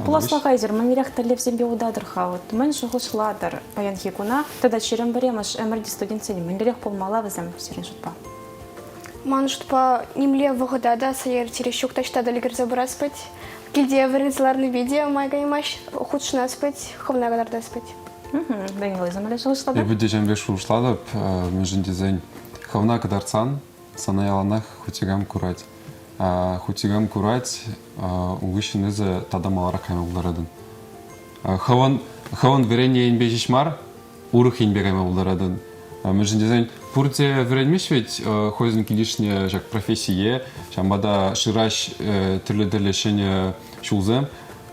Пуласлӑха эсир мӗнлерех тӗллевсемпе утатӑр-ха? Вот мӗн шухӑшлатӑр паянхи куна тата 21-мӗш ӗмӗрти студентсен мӗнлерех пулмалла вӗсем сирӗн шутпа? Ман шутпа, нимле вӑхӑта та сӑйӑр ҫук таҫта та ӗлкӗрсе пырас пыть. Килте вӗренсе ларнипе те май каймасть, хутшӑнас пыть, хӑвна кӑтартас пыть. Данила, эсӗ мӗнле шухӑшлатӑн? Эпӗ те ҫавӑн пек шухӑшлатӑп, мӗншӗн тесен хӑвна кӑтартсан сана яланах хуть курать. Хуть курать, ун хыҫҫӑн эсӗ тата маларах кайма пултаратӑн. Хӑвӑн, хӑвӑн вӗреннӗ енпе ҫеҫ мар, урӑх енпе кайма пултаратӑн. Мӗншӗн тесен пурте вӗренмест вӗт хӑйсен килӗшнӗ ҫак профессие, ҫавӑнпа та шыраҫ тӗрлӗ-тӗрлӗ ҫӗнӗ ҫулсем,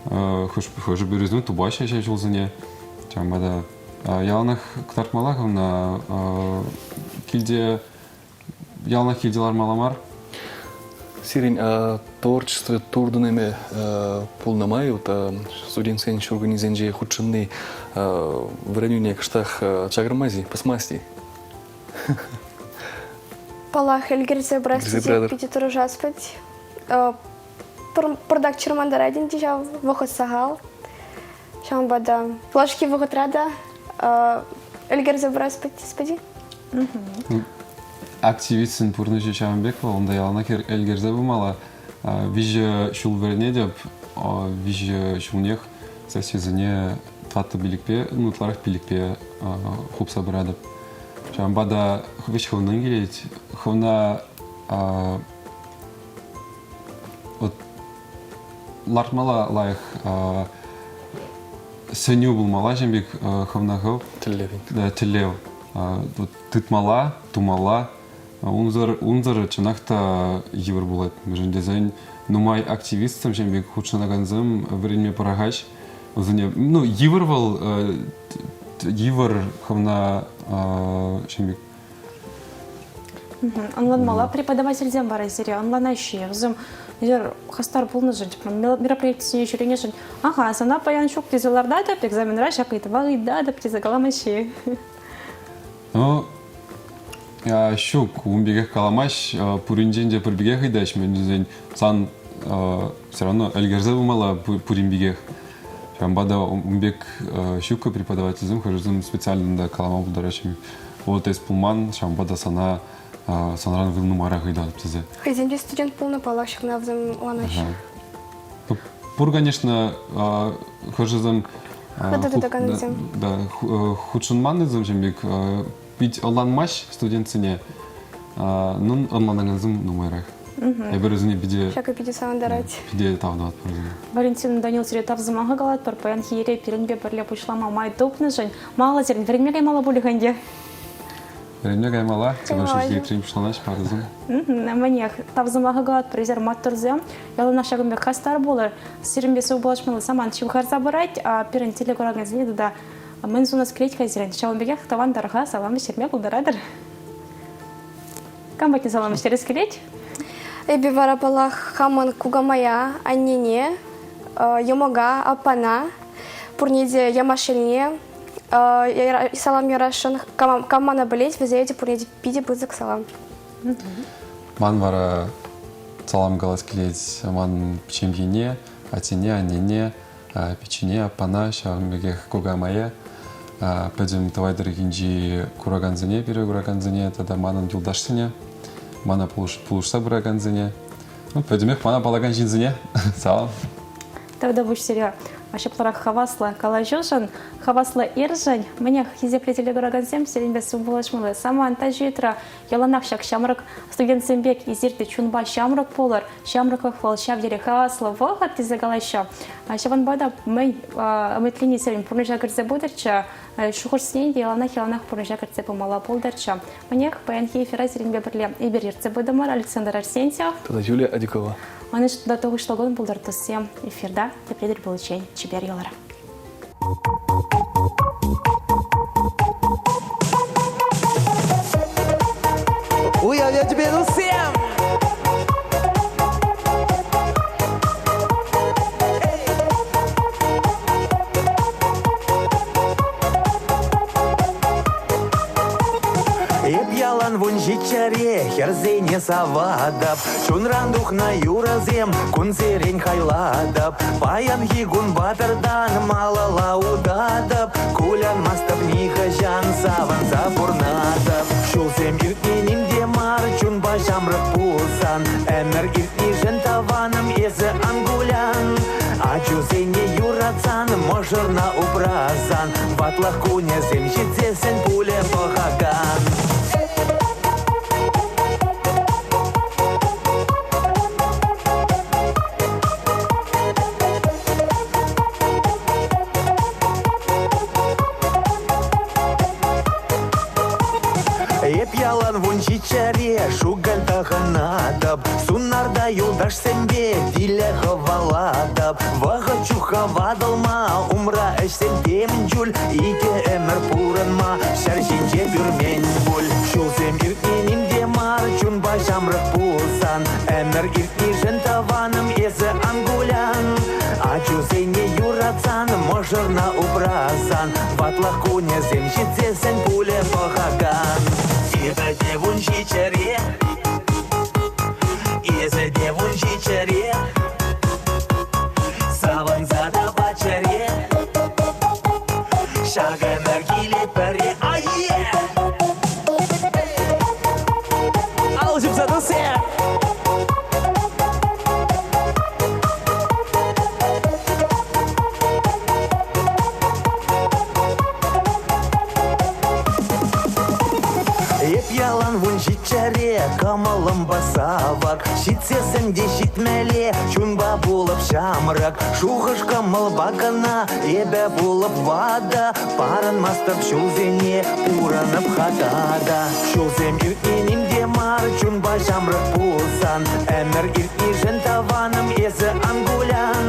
хӑшӗ-пӗрисем тупаҫҫӗ ҫав ҫулсене. Ҫавӑнпа та яланах кӑтартмалла хӑвна килте яланах килте лармалла мар. Сирӗн творчество туртӑнӑвӗ пулнӑ май вот студентсен ҫуркуннисенче хутшӑнни вӗренӳне кӑштах чакармасть-и, пӑсмасть-и? Паллах, ӗлкӗрсе пырас тесе питӗ тӑрӑшас вӗт. Пӑртак чӑрмантарать ӗнтӗ ҫав, вӑхӑт сахал. Ҫавӑнпа та юлашки вӑхӑтра та ӗлкӗрсе пырас пӗти. Активистсен пурнӑҫӗ ҫавӑн пек вӑл, унта яланах ӗлкӗрсе пымалла. Виҫӗ ҫул вӗренетӗп, виҫӗ ҫулнех сессисене тӑваттӑ пилӗкпе, ну, ытларах пилӗкпе хупса пыратӑп. Ҫавӑнпа та вӗҫ хӑвнан килет. Хӑвна вот лартмалла лайӑх сӗнӳ пулмалла ҫын пек хӑвна хӑв. Тӗллев. Тӗллев. Тытмалла, тумалла. Унсӑр, унсӑр чӑнах та йывӑр пулать. Мӗншӗн тесен нумай активистсем ҫын пек хутшӑнакансем вӗренме пӑрахаҫ. Вӗсене, ну, йывӑр вӑл, йывӑр хӑвна ҫын пек Ӑнланмалла преподавательсем вара сире ӑнланаҫҫӗ. Вӗсем эсир хастар пулнӑшӑн, типа, мероприятисене ҫӳренӗшӗн, ага, сана паян ҫук тесе лартатӑп, экзаменра ҫак ыйтӑва ыйтатӑп тесе каламаҫҫӗ. Ну, Ҫук, ун пекех каламасть. Пуринчен те пӗр пекех ыйтаҫ, мӗн тесен сан все равно ӗлкӗрсе пымалла пурин пекех. Ҫавӑнпа та ун пек ҫуккӑ преподавательсем хӑшӗсем специально та калама пултараҫҫӗ. Вот эс пулман, ҫавӑнпа та сана санран вӑл нумайрах ыйтатӑп тесе. Хӑйсем те студент пулнӑ, паллах, ҫакна вӗсем ӑнланаҫҫӗ. Пур, конечно, хӑшӗсем Хытӑ тытаканнисем. Да, хутшӑнманнисем ҫын пек пит ӑнланмасть студентсене. Ну, ӑнланакансем нумайрах. Эпир вӗсене питӗ... Ҫакӑ питӗ савӑнтарать. Питӗ тав тӑватпӑр вӗсене. Валентина Данил сире тав сӑмахӗ калатпӑр. Паянхи ире пирӗнпе пӗрле пуҫлама май тупнӑшӑн. Малалла сирӗн вӗренме каймалла пулӗ-ха ӗнтӗ. Вӗренме каймалла, чӑваш чӗлхи пуҫланаҫ парӑсем. Мӗнех, тав сӑмахӗ калатпӑр, эсир маттурсем. Яланах ҫакӑн пек хастар пулӑр. Сирӗнпе сывпуллашмалли самант ҫывхарса пырать. Пирӗн телекуракансене тата мӗн сунас килет-ха сирӗн? Ҫавӑн пекех тӑван тӑрӑха салам вӗҫтерме пултаратӑр. Кам патне салам вӗҫтерес килет? Эпӗ вара, паллах, хамӑн кукамая, аннене, йӑмӑка, аппана, пурне те Ямашелне салам ярасшӑн. Кам мана пӗлет, вӗсене те пурне те питӗ пысӑк салам. Ман вара салам калас килет ман ҫемьене, аттене, аннене, пиччене, аппана, ҫавӑн пекех кукамая, пӗтӗм Тӑвай тӑрӑхӗнчи куракансене, пире куракансене тата манӑн юлташсене, мана пулӑшса пыракансене, ну, пӗтӗмех мана паллакан ҫынсене салам. Тавтапуҫ сире ҫапларах хаваслӑ калаҫушӑн, хаваслӑ иршӗн. Мӗнех, хисеплӗ телекуракансем, сирӗнпе сывпуллашмалли самант та ҫитрӗ. Яланах ҫак ҫамрӑк студентсем пек эсир те чунпа ҫамрӑк пулӑр. Ҫамрӑклӑх вӑл ҫав тери хаваслӑ вӑхӑт тесе калаҫҫӗ. Ҫавӑнпа та мӗн ӗмӗтленни сирӗн пурнӑҫа кӗрсе пытӑрччӗ, шухӑшсене те яланах-яланах пурнӑҫа кӗртсе пымалла пултӑрччӗ. Мӗнех, паянхи эфира сирӗнпе пӗрле эпир ертсе пытӑмӑр. Александр Арсентьев. Тата Юлия Адюкова. Ӑнӑҫлӑ та тухӑҫлӑ кун пултӑр, туссем. Эфирта тепре тӗл пуличчен чипер юлӑр. Уяв ячӗпе, туссем! Эп ялан 17-ре хӗрсене саватӑп, Чунран тухнӑ юрӑсем кунсерен хайлатӑп. Паянхи кунпа пӗртан малалла утатӑп, Кулянмастӑп нихӑҫан, савӑнса пурнатӑп. Ҫулсем иртни ним те мар, чунпа ҫамрӑк пулсан, Ӗмӗр иртнишӗн, тӑванӑм, эсӗ ан кулян. Ачусене юратсан, мӑшӑрна упрасан, Ватлӑх кунӗсем ҫитсессӗн пулӗ пӑхакан. Эп ялан 17-ре шукӑль тӑхӑнатӑп, Сунарта юлташсемпе тилӗ хӑвалатӑп. Вӑхӑт чуха ватӑлма, умра ӗҫсем темӗн чуль, Икӗ ӗмӗр пурӑнма ҫӗр ҫинче пӳрмен пуль. Ҫулсем иртни ним те мар, чунпа ҫамрӑк пулсан, Ӗмӗр иртнишӗн, тӑванӑм, эсӗ ан кулян. Ачусене юратсан, мӑшӑрна упрасан, Ватлӑх кунӗсем ҫитсессӗн пулӗ пӑхакан. Эпӗ те 17-ре, эсӗ те 17-ре, Савӑнса та чӗре. Ҫак ӗмӗр килет пӗрре, ае! Ал ҫупса туссем! Эп ялан 17-ре, кӑмӑлӑмпа савӑк, Ҫитсессӗн те ҫитмелле, чунпа пулӑп ҫамрӑк. Шухӑш-кӑмӑлпа кӑна эпӗ пулӑп ватӑ, Парӑнмастӑп ҫулсене, пурӑнӑп-ха тата. Ҫулсем иртни ним те мар, чунпа ҫамрӑк пулсан, Ӗмӗр иртнишӗн, тӑванӑм, эсӗ ан кулян.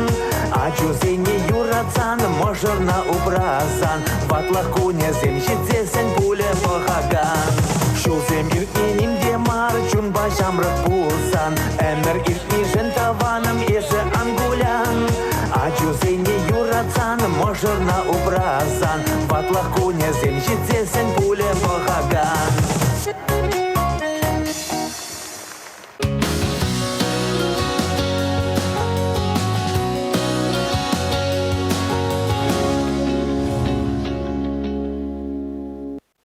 Ачусене юратсан, мӑшӑрна упрасан, Ватлӑх кунӗсем ҫитсессӗн пулӗ пӑхакан. Ҫулсем иртни ним те мар, чунпа ҫамрӑк пулсан, Ӗмӗр иртни